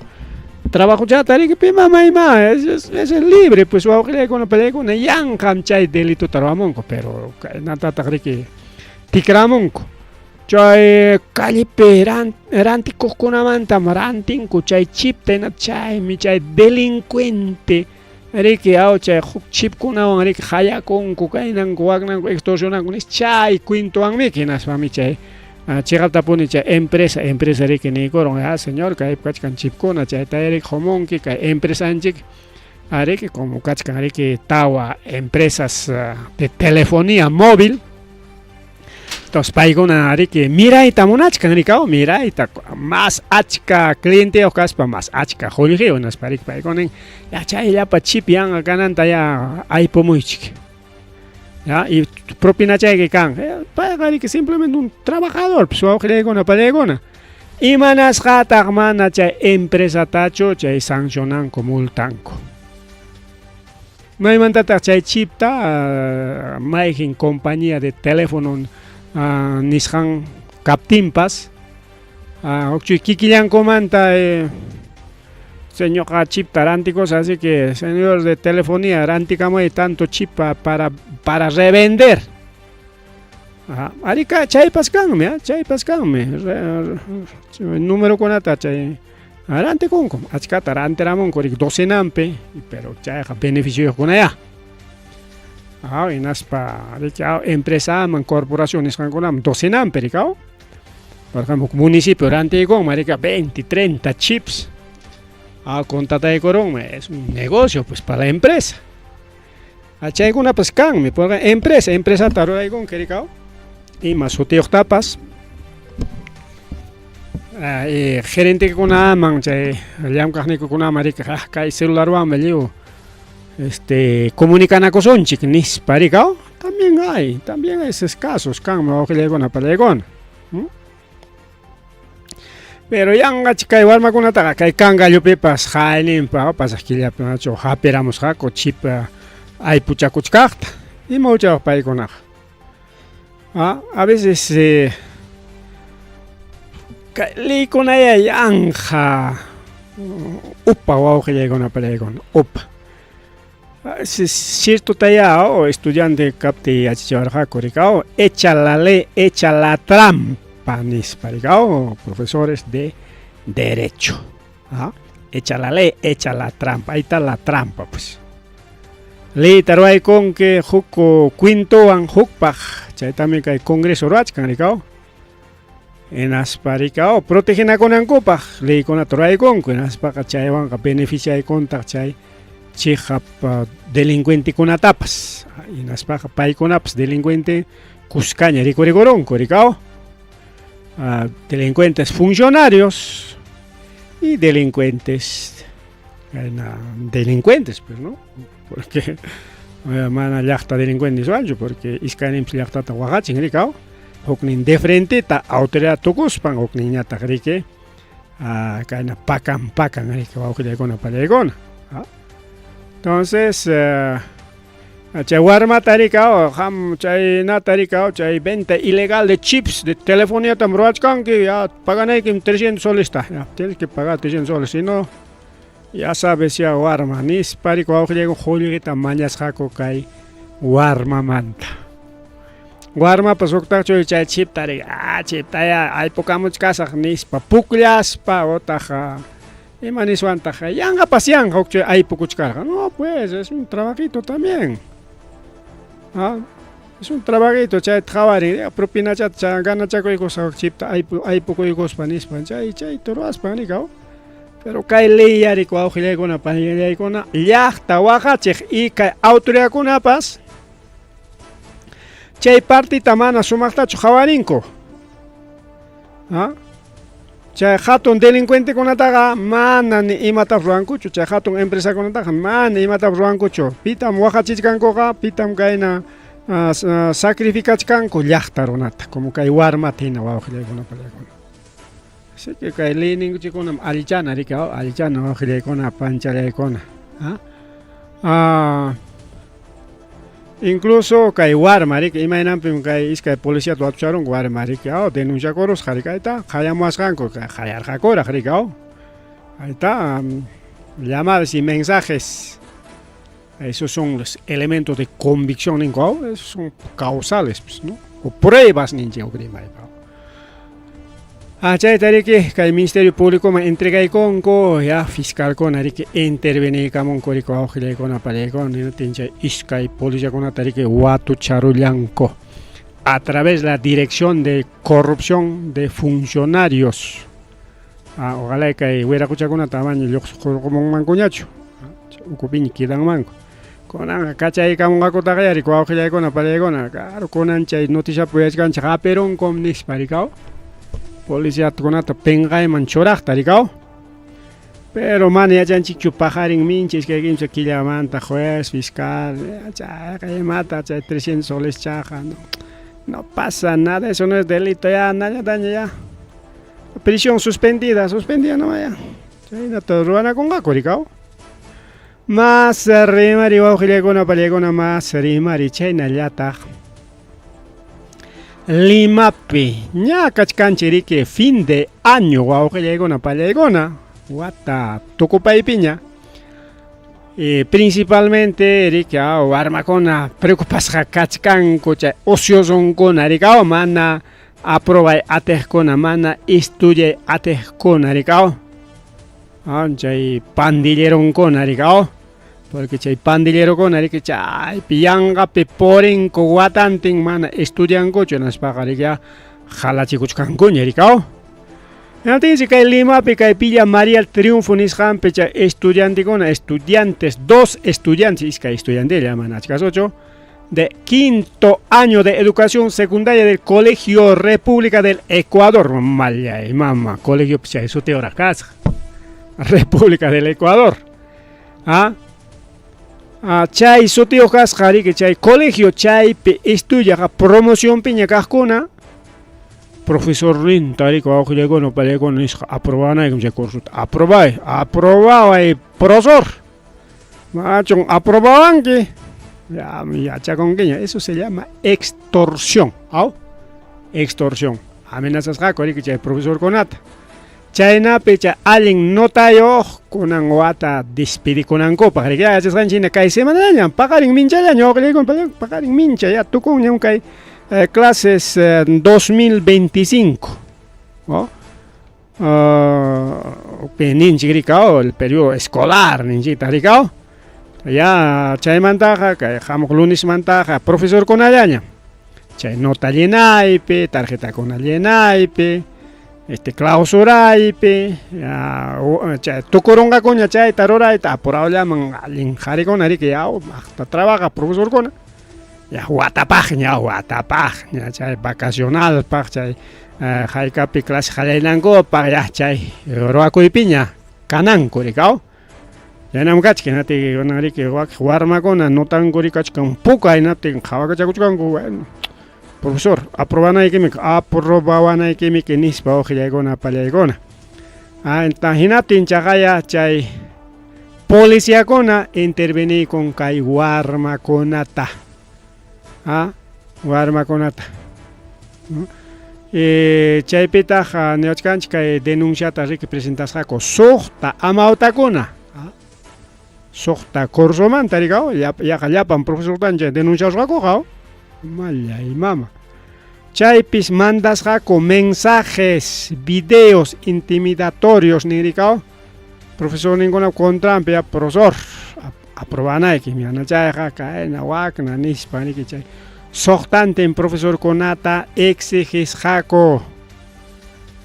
trabajo chata riki pi mama ima es libre pues wawqillaykuna pallaykuna yanqam chay delituta ruwamunku pero kaynatataq riki tikramunku chay callepi rantikuqkunamantam rantinku chay chipta hina chaymi chay delincuente riki chay huk chipkunawan riki hayakunku kaynanku waknanku extorsionanku nis chay cuentowanmiki hinaspami chay chiqaptapuni chay empresa riki niykurun señor kaypi kachkan chipkuna chayta riki qumunki kay empresanchik riki como kachkan riki tawa empresas de telefonía móvil. Entonces paykuna riki mirayta munachkan riki mirayta más achka clienteyuq kaspa más achka qullqiyuq hinaspa riki paykuna ya chayllapa chip yanqa kananta ya aypumuychik ya y propinachayki kan payqa riki simplemente un trabajador pues wawqillaykuna pallaykuna imanasqataq mana chay empresatachu chay sancionanku multanku. Maymantataq chay chipta mayqin compañía de teléfono nisqan kaptinpas hukchuy kikillankumanta señorqa chipta rantikusaq así que señor de telefonía rantikamuy tanto chip para revender. Arika chaypas kanmi, chaypas kanmi numerokunata chay rantikunku achkata rantiramunku riki docenampi pero chayqa beneficioyuqkunaya. Hinaspa riki empresaman corporación nisqankunaman docenampi riki por ejemplo municipio rantiykunman riki 20, 30 chips contrataykurunmi es un negocio pues para la empresa. Chaykunapas kanmi porque empresata ruraykunki riki ima sutiyuqtapas gerentekunaman chay llamk'aqniykukunaman riki kay celularwanmi lliw comunicanakusunchik nispa riki también hay esos casos kanmi wawqillaykuna pallaykuna. Pero yanqachi kay warmakunataqa kay kangallupipas hayninpa pasaq killapi nachu hapiramusqaku chip aypuchakuchkaqta ima huchayuq paykunaqa. A veces kay liykunaya yanqa upa wawqillaykuna pallaykuna upa. Ciertotaya estudiante kaptiy yachachiwarqaku riki echa la ley, echa la trampa nispa riki profesores de derecho. Echa la ley, echa la trampa, ahí está la trampa pues. Leyta ruwaykunki huk cuentowan hukpaq chaytami kay congreso ruwachkan riki hinaspa riki protegenakunankupaq leykunata ruwaykunku hinaspaqa chaywanqa beneficiaykuntaq chay chiqap delincuentekunatapas hinaspaqa paykunapas delincuente kuskaña rikuriykurunku riki delincuentes funcionarios y delincuentes delincuentes pues no porque mana llaqta delincuentes niswanchu porque iskayninpas llaqtata waqachin riki huknin de frenteta autoridad tukuspan hukninñataq riki kayna pakan pakan riki wawqillaykuna pallaykuna. Entonces chay warmata riki qam chaynata riki chay venta ilegal de chips de telefoniatam ruwachkanki ya paganaykim 300 solesta ya tienes que pagar 300 soles si no ya sabes ya warma nispa riki wawqillaykuna qullqita mañasqaku kay warmamanta. Warmapas huktaqchu chay chipta riki chipta ya aypukamuchkasaq nispa pukllaspa utaq ima niswantaq yanqapas yanqa hukchu aypukuchkarqa. No pues es un trabajito también. Es un trabajito chayta qhawarin propinachata ganachakuykusaq chipta aypukuykuspa nispa chay chayta ruwaspa riki. Pero kay ley yariku wawqillaykuna panillaykuna llaqta waqachiq y kay autoridadkunapas chay partita mana sumaqtachu qhawarinku. ¿Ah? Chay hatun delincuentekunataqa mana ni imatapas ruwankuchu, chay hatun empresakunataqa mana imatapas ruwankuchu. Pitam waqachichkankuqa, pitam kayna sacrificachkanku llaqta runata, como kay warmata hina wawqillaykuna panillaykuna. Así que kay leyninkuchikunam allichana riki, allichana wawqillaykuna panchallaykuna. ¿Ah? Incluso kay warma riki, imaynanpim kay iskay policiata watucharunku warma riki, aw denunciakurusqa riki, ayta qayamuwasqanku, qayarqakuraq riki, aw. Ayta llamadas y mensajes. Esos son los elementos de convicción ninku, aw, esos son causales, pues, ¿no? O pruebas ninchik huk rimaypa. Ah, chayta riki kay Ministerio Públicoman entregaykunku, ya fiscalkuna riki interveniykamunku riki wawqillaykuna pallaykuna, hinaptin chay iskay policiakunata riki watucharullanku a través la Dirección de Corrupción de Funcionarios. Ah, ojalá kay wiraquchakunata amaña lluqsiqurqumunmankuñachu, ukupiña quedanmanku. Kunanqa kachaykamunqakutaqa riki wawqillaykuna pallaykuna, claro, kunan chay noticiapi uyachkanchik hapirunkum nispa rikaw. Policiakunata pinqayman churaqta rikaw. Pero mana yachanchikchu paqarin mincha iskay kimsa killamanta juez, fiscal, chayqa imata chay 300 soles chaqa, no, no pasa nada, eso no es delito ya, nada ya. Prisión suspendida, suspendida nomás ya. Chaynata ruwanakunqaku rikaw. Mas rimari wawqillaykuna pallaykuna mas rimari chaynallataq Limapi ña kachkanchik riki fin de año wawqillaykuna pallaykuna wata tukupaypiña. Principalmente riki warmakuna preocupasqa kachkanku chay ociosonkuna riki mana aprobay atiqkuna mana estudiay atiqkuna riki chay pandilleronkuna riki porque chay pandillerokuna riki chaypi yanqapi purinku watantin mana estudiankuchu hinaspaqa riki halachikuchkankuña riki. Hinaptinsi kay Limapi kay Villa María el Triunfo nisqanpi chay estudiantekuna estudiantes, dos estudiantes, iskay estudiantella mana achkasochu, de quinto año de educación secundaria del Colegio República del Ecuador. Mallay mama, colegio chay sutiyuqraq kasqa. República del Ecuador. ¿Ah? Chay sutiyuq kasqa riki chay colegio chaypi estudiaqa promocionpiña kaqkuna profesorninta riki wawqillaykuna pallaykuna nisqa aprobanaykim chay cursota aprobay, aprobaway profesor. Machun aprobawanki ya yachakunkiña, eso se llama extorsión, aw? Extorsión. Amenazasqaku riki chay profesorkunata. Chaynapi chay allin notayuq kunan wata despedikunankupaq riki yachasqanchik hina kay semanallaña paqarin minchallaña wawqillaykuna paqarin mincha ya tukunña kay clases 2025, ¿no? Ninchik riki el periodo escolar ninchikta riki ya chaymantaqa kay hamuq lunesmantaqa profesorkunallaña chay nota llenaypi, tarjetakuna llenaypi, clausuraypi, ya chay tukurunqakuña chayta rurayta apurawllaman allin qarikuna riki ya maqta trabaja profesorkuna ya watapaqña watapaqña chay vacacionalpaq chay haykapi clase qallarinankupaq ya chay ruwakuypiña kananku riki. Chaynam kachkan hinaptin kunan riki wakin warmakuna notanku riki kachkan puka hinaptin qhawakachakuchkanku, bueno, profesor aprobanaykimiki aprobawanaykimiki nispa wawqillaykuna pallaykuna. Hinaptin chaqaya chay policiakuna interveniykun kay warmakunata. Warmakunata. Chaypitaq niwachkanchik kay denunciata riki presentasqaku suqta amawtakuna. Suqta cursomanta riki yaqa llapan profesortan chay denunciasqakuqa. Mallay mama. Chaypis mandasqaku mensajes, videos intimidatorios ninrikaw. Profesorninkuna contranpi ya profesor aprobanayki mana chayqa kayna wakna nispa riki chay suqtantin profesorkunata exigisqaku.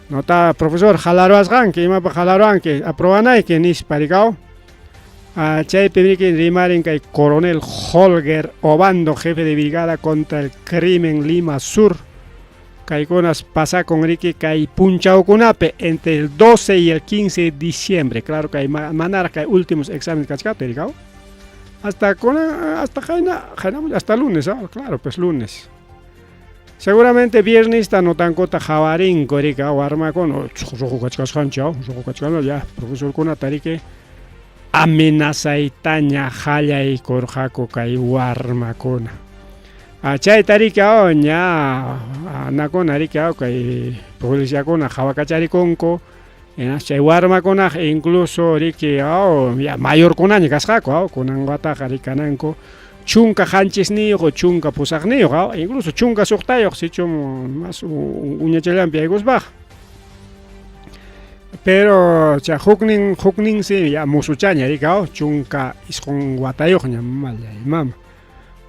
Nota profesor halaruwasqanki, imapaq halaruwanki, aprobanayki nispa rikaw. Ah, chaypi riki rimarin kay coronel Holger Obando, jefe de brigada contra el crimen Lima Sur. Kaykunas pasakun riki kay punchawkunapi entre el 12 y el 15 de diciembre. Claro kay manaraq kay últimos exámenes kachkaptin rikaw. Hasta kuna hasta qayna qayna hasta lunes, ah, claro, pues lunes. Seguramente viernesta notankuta qhawarinku riki warmakuna ruqu kachkasqanchik ruqu kachkasqa ya profesorkunata riki amenazaytaña qallaykurqaku kay warmakuna. Chayta riki ña anakuna riki kay policiakuna qhawakacharikunku chay warmakunaqa incluso riki ya mayorkunaña kasqaku kunan wataqa riki kananku 17niyuq o 18niyuq incluso 16yuq sichum mas uñachallanpi yaykuspaqa. Pero chay huknin hukninsi ya musuchaña riki 19 watayuqña mallay mama.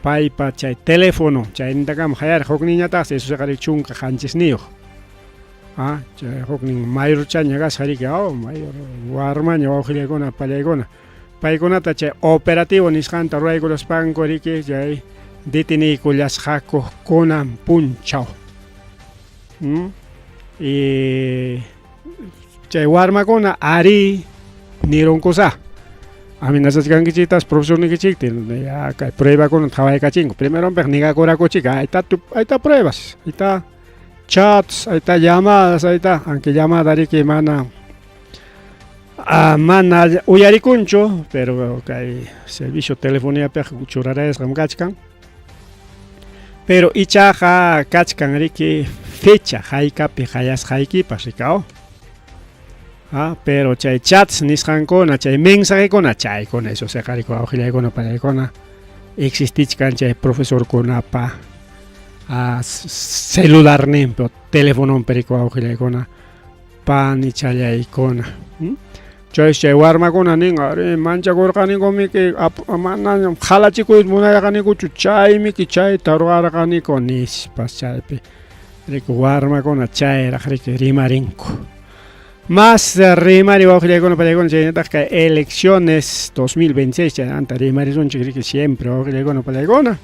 Paypa chay teléfono chaynintakama hayariq hukninñataqsi eso riki 17niyuq. Chay huknin mayorchaña kasqa riki mayor warmaña wawqillaykuna pallaykuna. Paykunata chay operativo nisqanta ruraykuraspanku riki chay deteniykullasqaku kunan punchaw. Y chay warmakuna ari nirunkusa. Amenazachkankichiktas profesornikichikta ya kay pruebakuna qhawaykachinku. Primeronpiq negakurakuchik ahí está tu, ahí está pruebas, ahí está chats, ahí está llamadas, ahí está, aunque llamada riki mana mana uyarikunchu, pero kay servicio telefoniapiqa churarayasqam kachkan. Pero ichaqa kachkan riki fecha haykapi hayasqaykipas rikaw. Pero chay chats nisqankuna, chay mensajekuna, chaykuna eso seqariku wawqillaykuna pallaykuna existichkan chay profesorkunapa celularninpi o telefononpi riki wawqillaykuna panichallaykuna. Chay chay warmakuna nin ari manchakurqanikumiki manañam qalachikuyta munarqanikuchu chaymiki chayta ruwarqaniku nispas chaypi riki warmakuna chayraq riki rimarinku. Más rimari wawqillaykuna pallaykuna chaynataq kay elecciones 2026 chaymanta rimarisunchik riki siempre wawqillaykuna pallaykuna.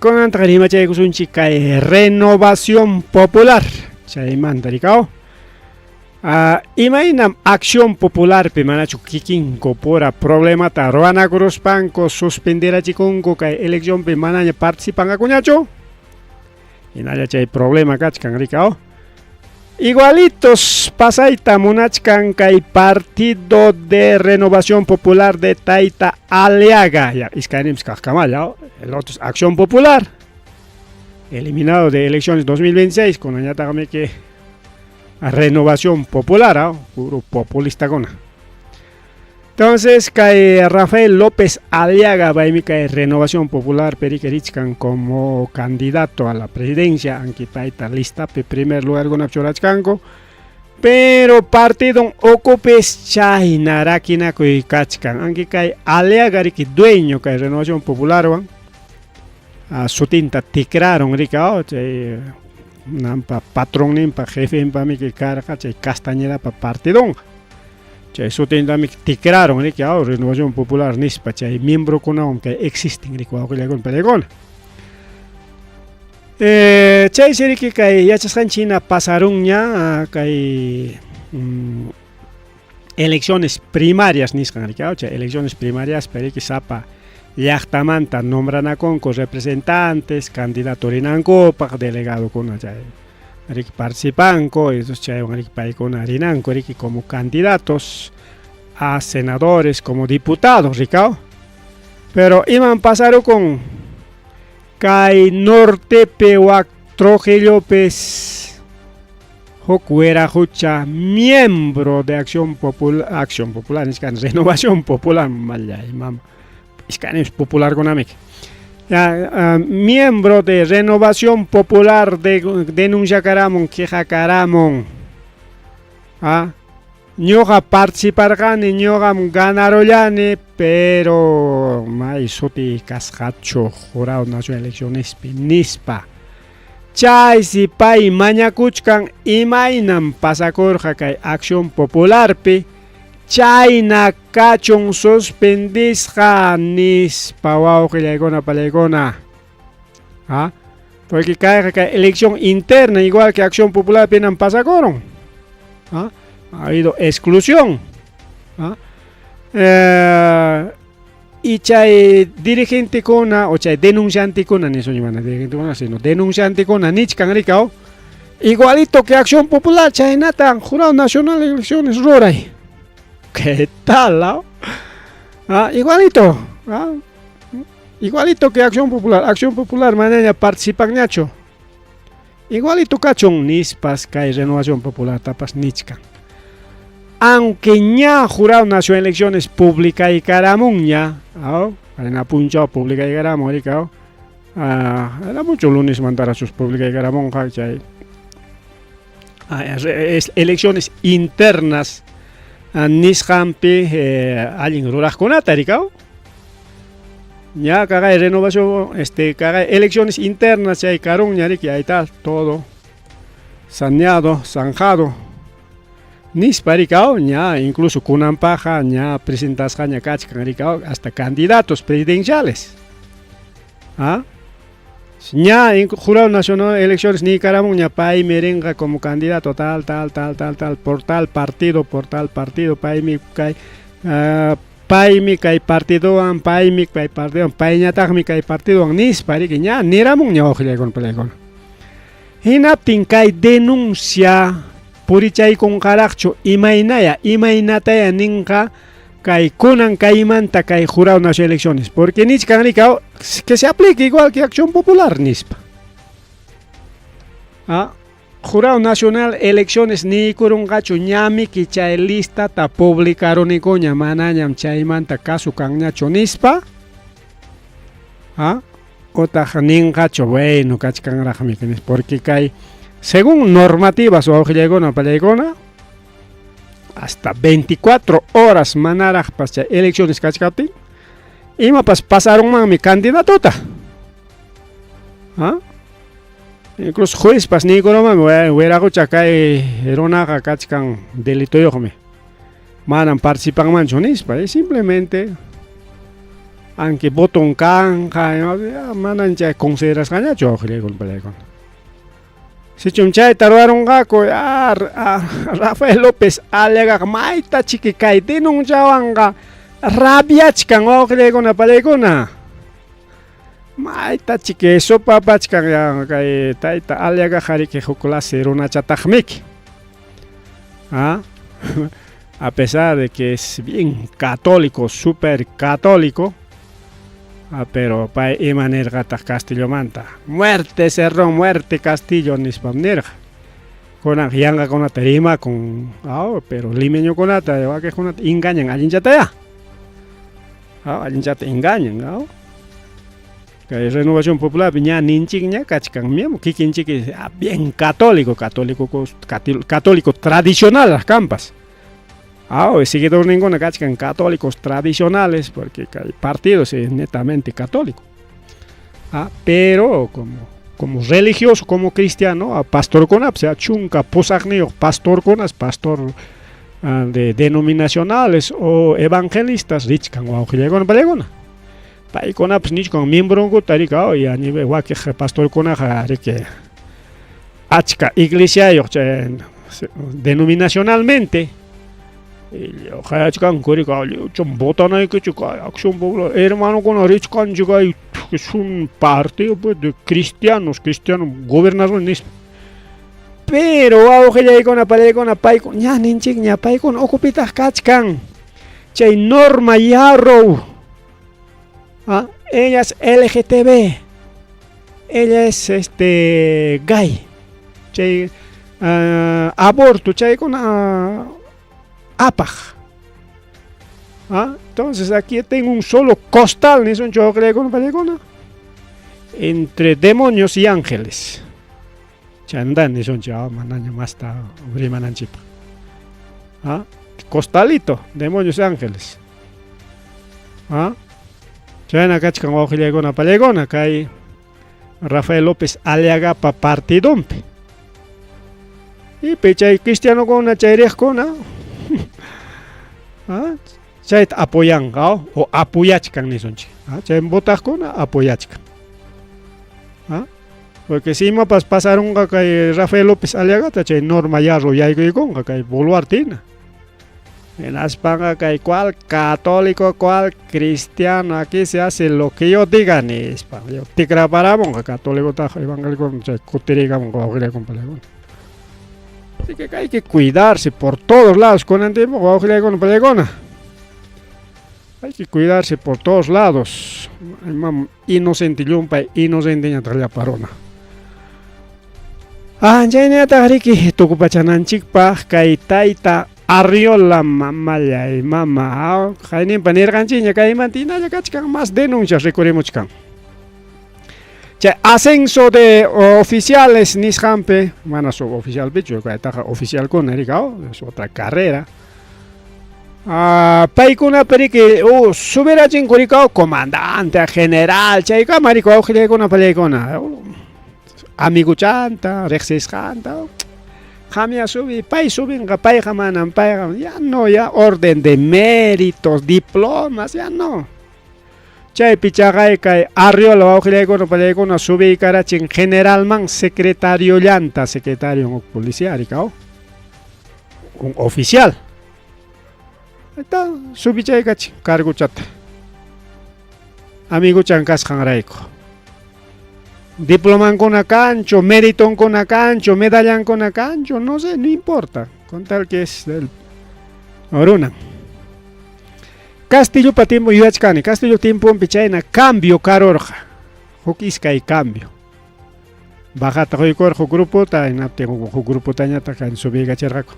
Kunantaq rimachaykusunchik kay renovación popular chaymanta rikaw. Imaynam Acción Popularpi manachu kikinku pura problemata ruwanakuruspanku suspenderachikunku kay eleccionpi manaña participanqakuñachu. Hinalla chay problema kachkan rikaw. Igualitos pasayta munachkan kay Partido de Renovación Popular de Tayta Aliaga. Ya, iskayninpis kaqkamalla, el otro es Acción Popular. Eliminado de elecciones 2026 kunanñataqmiki Renovación Popular, puro populista kuna. Entonces kay Rafael López Aliaga paymi kay Renovación Popular perikerichkan como candidato a la presidencia, aunque payta listapi primer lugar kunapi churachkanku. Pero partido ukupis chayna rakinakuy kachkan, aunque kay Aliaga riki dueño kay Renovación Popularwan sutinta tikraron riki chay nampa patronninpa jefenpamiki karqa chay Castañedapa partidonqa. Chay sutintami tikraron riki Renovación Popular nispa chay miembrokunawan kay existen riki wawqillaykuna pallaykuna. Chaysi riki kay yachasqanchik hina pasarunña kay elecciones primarias nisqan riki chay elecciones primarias riki sapa llaqtamanta nombranakunku representantes, candidato rinankupaq, delegadokuna chay riki participanku, entonces chaywan riki paykuna rinanku riki como candidatos a senadores, como diputados rikaw. Pero iman pasarukun kay nortepi wak Trujillopis huk wiraqucha miembro de Acción Popular, Acción Popular nisqan Renovación Popular mallay mama iskayninpis popularkunamiki. Ya, miembro de Renovación Popular de denunciakaramun quejakaramun. Ñuqa participarqani, ñuqam ganarullani, pero may suti kasqachu Jurado Nacional de Eleccionespi nispa. Chaysi pay mañakuchkan imaynam pasakurqa kay Acción Popularpi, chayna kachun suspendisqa nispa wawqillaykuna palaykuna. ¿Ah? Porque kayqa kay elección interna igual que Acción Popular pinam pasakurun. ¿Ah? Ha habido exclusión. ¿Ah? Y chay dirigentekuna o chay denunciantekuna nisunchik mana dirigentekuna sino denunciantekuna nichkan rikaw igualito que Acción Popular chaynata Jurado Nacional de Elecciones ruray. ¿Qué tal? Ah? Ah, igualito. Ah? Igualito que Acción Popular. Acción Popular manaña participanñachu. Igualito kachun nispas kay Renovación Popular tapas nichkan. Aunque ña Jurado Nacional de Elecciones publicaykaramunña, aw, qayna punchaw publicaykaramun rikaw, ah, era mucho lunes mantarachus publicaykaramunqa chay elecciones internas nisqanpi allin ruraqkunata rikaw. Ña kaqay renovación, este kaqay elecciones internas chay karunña riki, ahí está todo saneado, zanjado. Nispa rikaw, ña incluso kunanpaqa ña presentasqaña kachkan rikaw hasta candidatos presidenciales. ¿Ah? Ña Jurado Nacional de Elecciones niykaramunña paymi rinqa como candidato tal, tal, tal, tal, tal, por tal partido, por tal partido, paymi kay paymi kay partidowan, paymi kay partidowan, payñataqmi kay partidowan nispa riki ña niramunña wawqillaykuna palaykuna. Hinaptin kay denuncia purichaykunqaraqchu imaynaya, imaynataya ninqa kay kunan kaymanta kay Jurado Nacional de Elecciones, porque nichkan rikaw que se aplique igual que Acción Popular nispa. Ah, Jurado Nacional Elecciones niykurunqachu ñamiki chay listata publicarunikuña manañam chaymanta caso kanñachu nispa. Ah, otaq ninqachu bueno kachkanraqmi porque kay según normativas wawqillaykuna pallaykuna hasta 24 horas manaraqpas chay elecciones kachkaptin imapas pasarunmanmi candidatota. ¿Ah? Incluso juezpas niykurumanmi wiraqucha kay runaqa kachkan delitoyuqmi manam participanmanchu nispa, simplemente aunque voton kanqa manan chay considerasqañachu wawqillaykuna pallaykuna. Sichum chayta ruwarunqaku Rafael López Aliagaqa mayta chiki kay denunciawanqa rabiachkan wawqillaykuna pallaykuna. Mayta chiki sopapachkan ya kay tayta Aliagaqa riki huk clase runachataqmiki. ¿Ah? A pesar de que es bien católico, super católico, pero pay ima nirqataq Castillomanta, muerte Cerrón, muerte Castillo nispam nirqa. Kunan yanqakunata rimakun, pero limeñokunata, wakiqkunata engañan allinchataya. Allinchata engañan, Kay Renovación Popular ña ninchikña kachkan miam kikinchik bien católico, católico, católico tradicional kampas. Seguidor ninguna kachkan católicos tradicionales porque hay partidos es netamente católico. Pero como religioso, como cristiano, pastor o sea, chunka pusaqniyuq pastorkunas, pastor de denominacionales o evangelistas richkan wawqillaykuna pallaykuna. Paykunapas nichkan miembronkuta rika y a nivel wakiq pastorkunaqa riki achka iglesiayuq chay denominacionalmente qayachkanku rika lliwchum votanaykichik kay Acción Popular hermanokuna richkanchik kay es un partido pues de cristianos, cristianos gobernador nispa. Pero wawqillaykuna pallaykuna paykuna ña ninchikña paykuna ukupitaq kachkan chay Norma Yarrow. Ella es LGTB, ella es gay, chay aborto, chaykuna apaq. Entonces aquí tengo un solo costal, nisunchik wawqillaykuna pallaykuna, entre demonios y ángeles. Chaymantan nisunchik, manaña masta rimananchikpaq. Costalito, demonios y ángeles. Chayna kachkan wawqillaykuna pallaykuna kay Rafael López Aliagapa partidonpi. Y chay cristianokuna chay riqkuna chayta apoyanqa o apoyachkan nisunchik. Chay votaqkuna apoyachkan. Porque si imapas pasarunqa kay Rafael López Aliagata chay Norma Yarro yaykuykunqa kay Boluarte hina. Hinaspaqa kay cual católico, cual cristiano, aquí se hace lo que yo diga nispa. Tikraparamunqa católicotaqa evangélico chay kutiriykamunqa wawqillaykuna palaykuna. Así que hay que cuidarse por todos lados kunan tiempo wawqillaykuna palaykuna. Hay que cuidarse por todos lados. Imam inocente llumpay inocenteñataq llapa runa. Chayñataq riki tukupachananchikpaq kay tayta Arriola mamallay mama qayninpa nirqanchikña kaymanta hinalla kachkan más denuncias rikurimuchkan. Chay ascenso de oficiales nisqanpi, mana suboficialpichu, kaytaqa oficialkuna rikaw, es otra carrera. Paykunapi riki subirachinku rikaw comandante, general, chaykama rikaw wawqillaykuna pallaykuna. Amiguchanta, riqsisqanta, qamya subi, pay subinqa, payqa manam, payqa, ya no, ya orden de méritos, diplomas, ya no. Chaypi chaqay kay Arriola wawqillaykuna pallaykuna subiykarachin generalman secretariollanta, secretario un policía rikaw, un oficial. Ahí subichaykachin carguchata. Amiguchan kasqanrayku. Diplomankuna kanchu, méritonkuna kanchu, medallankuna kanchu, no sé, no importa. Con tal que es del runan. Castillopa tiempo yuyachkani, Castillo tiemponpi chayna cambio karurqa. Huk iskay cambio. Bajata quykurqa huk grupota, hinaptin huk grupotañataq subiykachirqaku.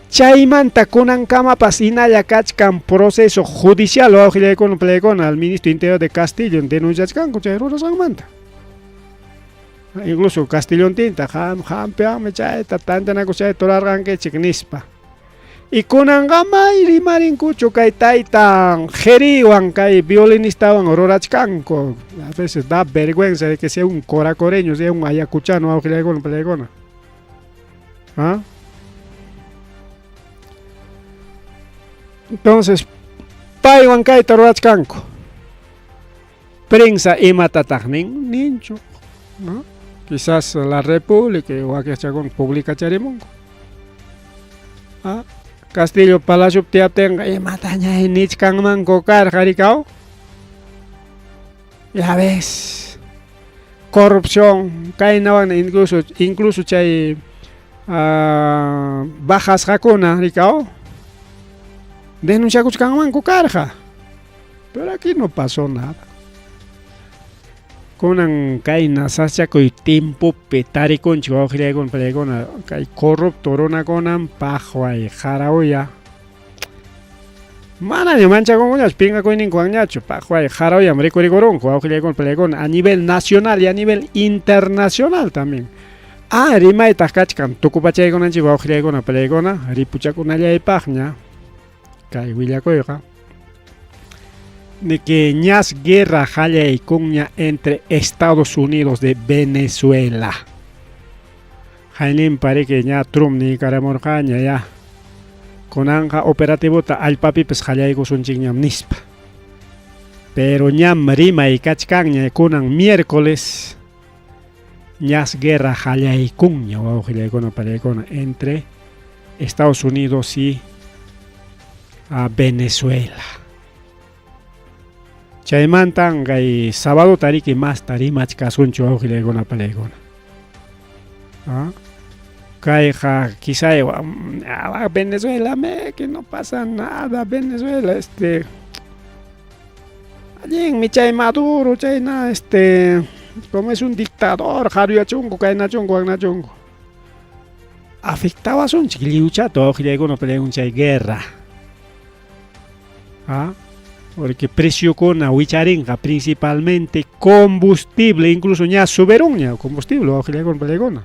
Chaymanta kunankamapas hinalla kachkan proceso judicial wawqillaykuna palaykuna al ministro interior de Castillo denunciachkanku chay rurasqanmanta. Incluso Castillontinta qam qampiwanmi chayta tantanakus chayta rurarqankichik nispa. Y kunanqa may rimarinkuchu kay taytan Jeriwan kay violinistawan rurachkanku. A veces da vergüenza de que sea un coracoreño, sea un ayacuchano wawqillaykuna palaykuna. ¿Ah? Entonces, paywan kayta rurachkanku. Prensa imatataq nin ninchu, ¿no? Quizás la República wakichakuna publicacharimunku. ¿Ah? Castillo Palacio tiyaptinqa imataña nichkanmanku karqa rikaw. Ya ves. Corrupción, kaynawan incluso incluso chay bajasqakuna rikaw. Denunciakuchkanmanku karqa. Pero aquí no pasó nada. Kunan kayna sachakuy timpupi tarikunchik wawqillaykuna palaykuna kay corrupto runakunam paqway qarawya manaña manchakunkuñachu pinqakuyninkuwanñachu paqway qarawyam rikurikurunku wawqillaykuna palaykuna a nivel nacional y a nivel internacional también. Rimaytaq kachkan tukupachaykunanchik wawqillaykuna palaykuna ripuchakunallaypaqña kay willakuyqa. De que ñas guerra qallaykunña entre Estados Unidos de Venezuela. Hayninpa riki ña Trump niykaramurqaña ya. Kunanqa operativota allpapipas qallaykusunchikñam nispa. Pero ñam rimay kachkanña kunan miércoles ñas guerra qallaykunña wawqillaykuna palaykuna entre Estados Unidos y Venezuela. Chaymantan kay sábado tariki masta rimachkasunchu wawqillaykuna palaykuna. Kayqa quizá Venezuela me que no pasa nada Venezuela allinmi chay Maduro chayna como es un dictador qaruyachunku kaynachunku waknachunku. Afectawasunchik lliwchata wawqillaykuna palaykuna chay guerra. Porque preciokuna wicharinqa principalmente combustible, incluso ña suberunña combustible wawqillaykuna palaykuna.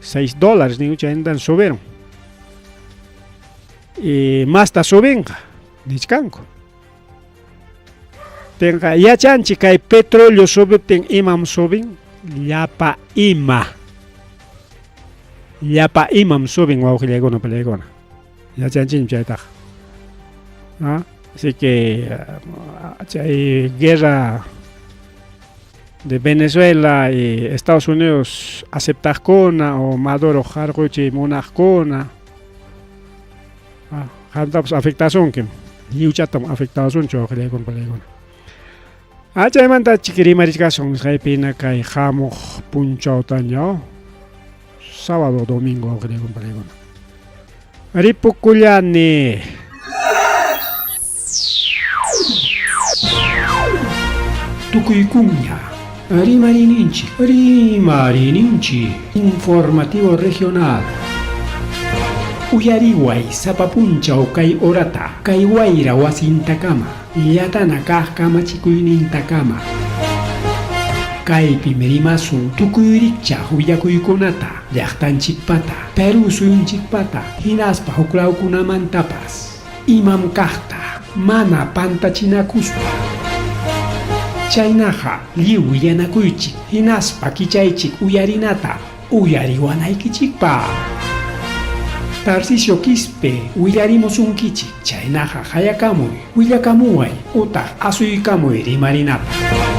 $6 ninkucha chaynintan suberun. Y masta subinqa nichkanku. Hinaptinqa yachanchik kay petróleo subiptin imam subin? Llapa ima. Llapa imam subin wawqillaykuna palaykuna. Yachanchikmi chaytaqa. ¿Ah? Así que chay guerra de Venezuela y Estados Unidos aceptaqkuna o Maduro harquchiy munaqkuna qamtapas afectasunkim, lliwchatam afectawasunchik wawqillaykuna palaykuna. Chaymanta chiki rimarichkasun nisqaypina kay hamuq punchawtaña sábado domingo wawqillaykuna palaykuna. Ripukullani. Tukuykunña Rimarininchik, rimarininchik, informativo regional. Uyariway sapa punchaw kay horata, kay wayra wasintakama, llatana kaq kamachikuynintakama. Kaypim rimasun tukuy rikchaq willakuykunata, llaqtanchikpata, Perú suyunchikpata, hinaspa huklawkunamantapas. Imam kaqta, mana pantachinakuspa. Chaynaqa lliw willanakuychik, hinaspa kichaychik uyarinata, uyariwanaykichikpaq. Tarcisio Quispe willarimusunkichik, chaynaqa hayakamuy, willakamuway, utaq asuykamuy rimarinapaq.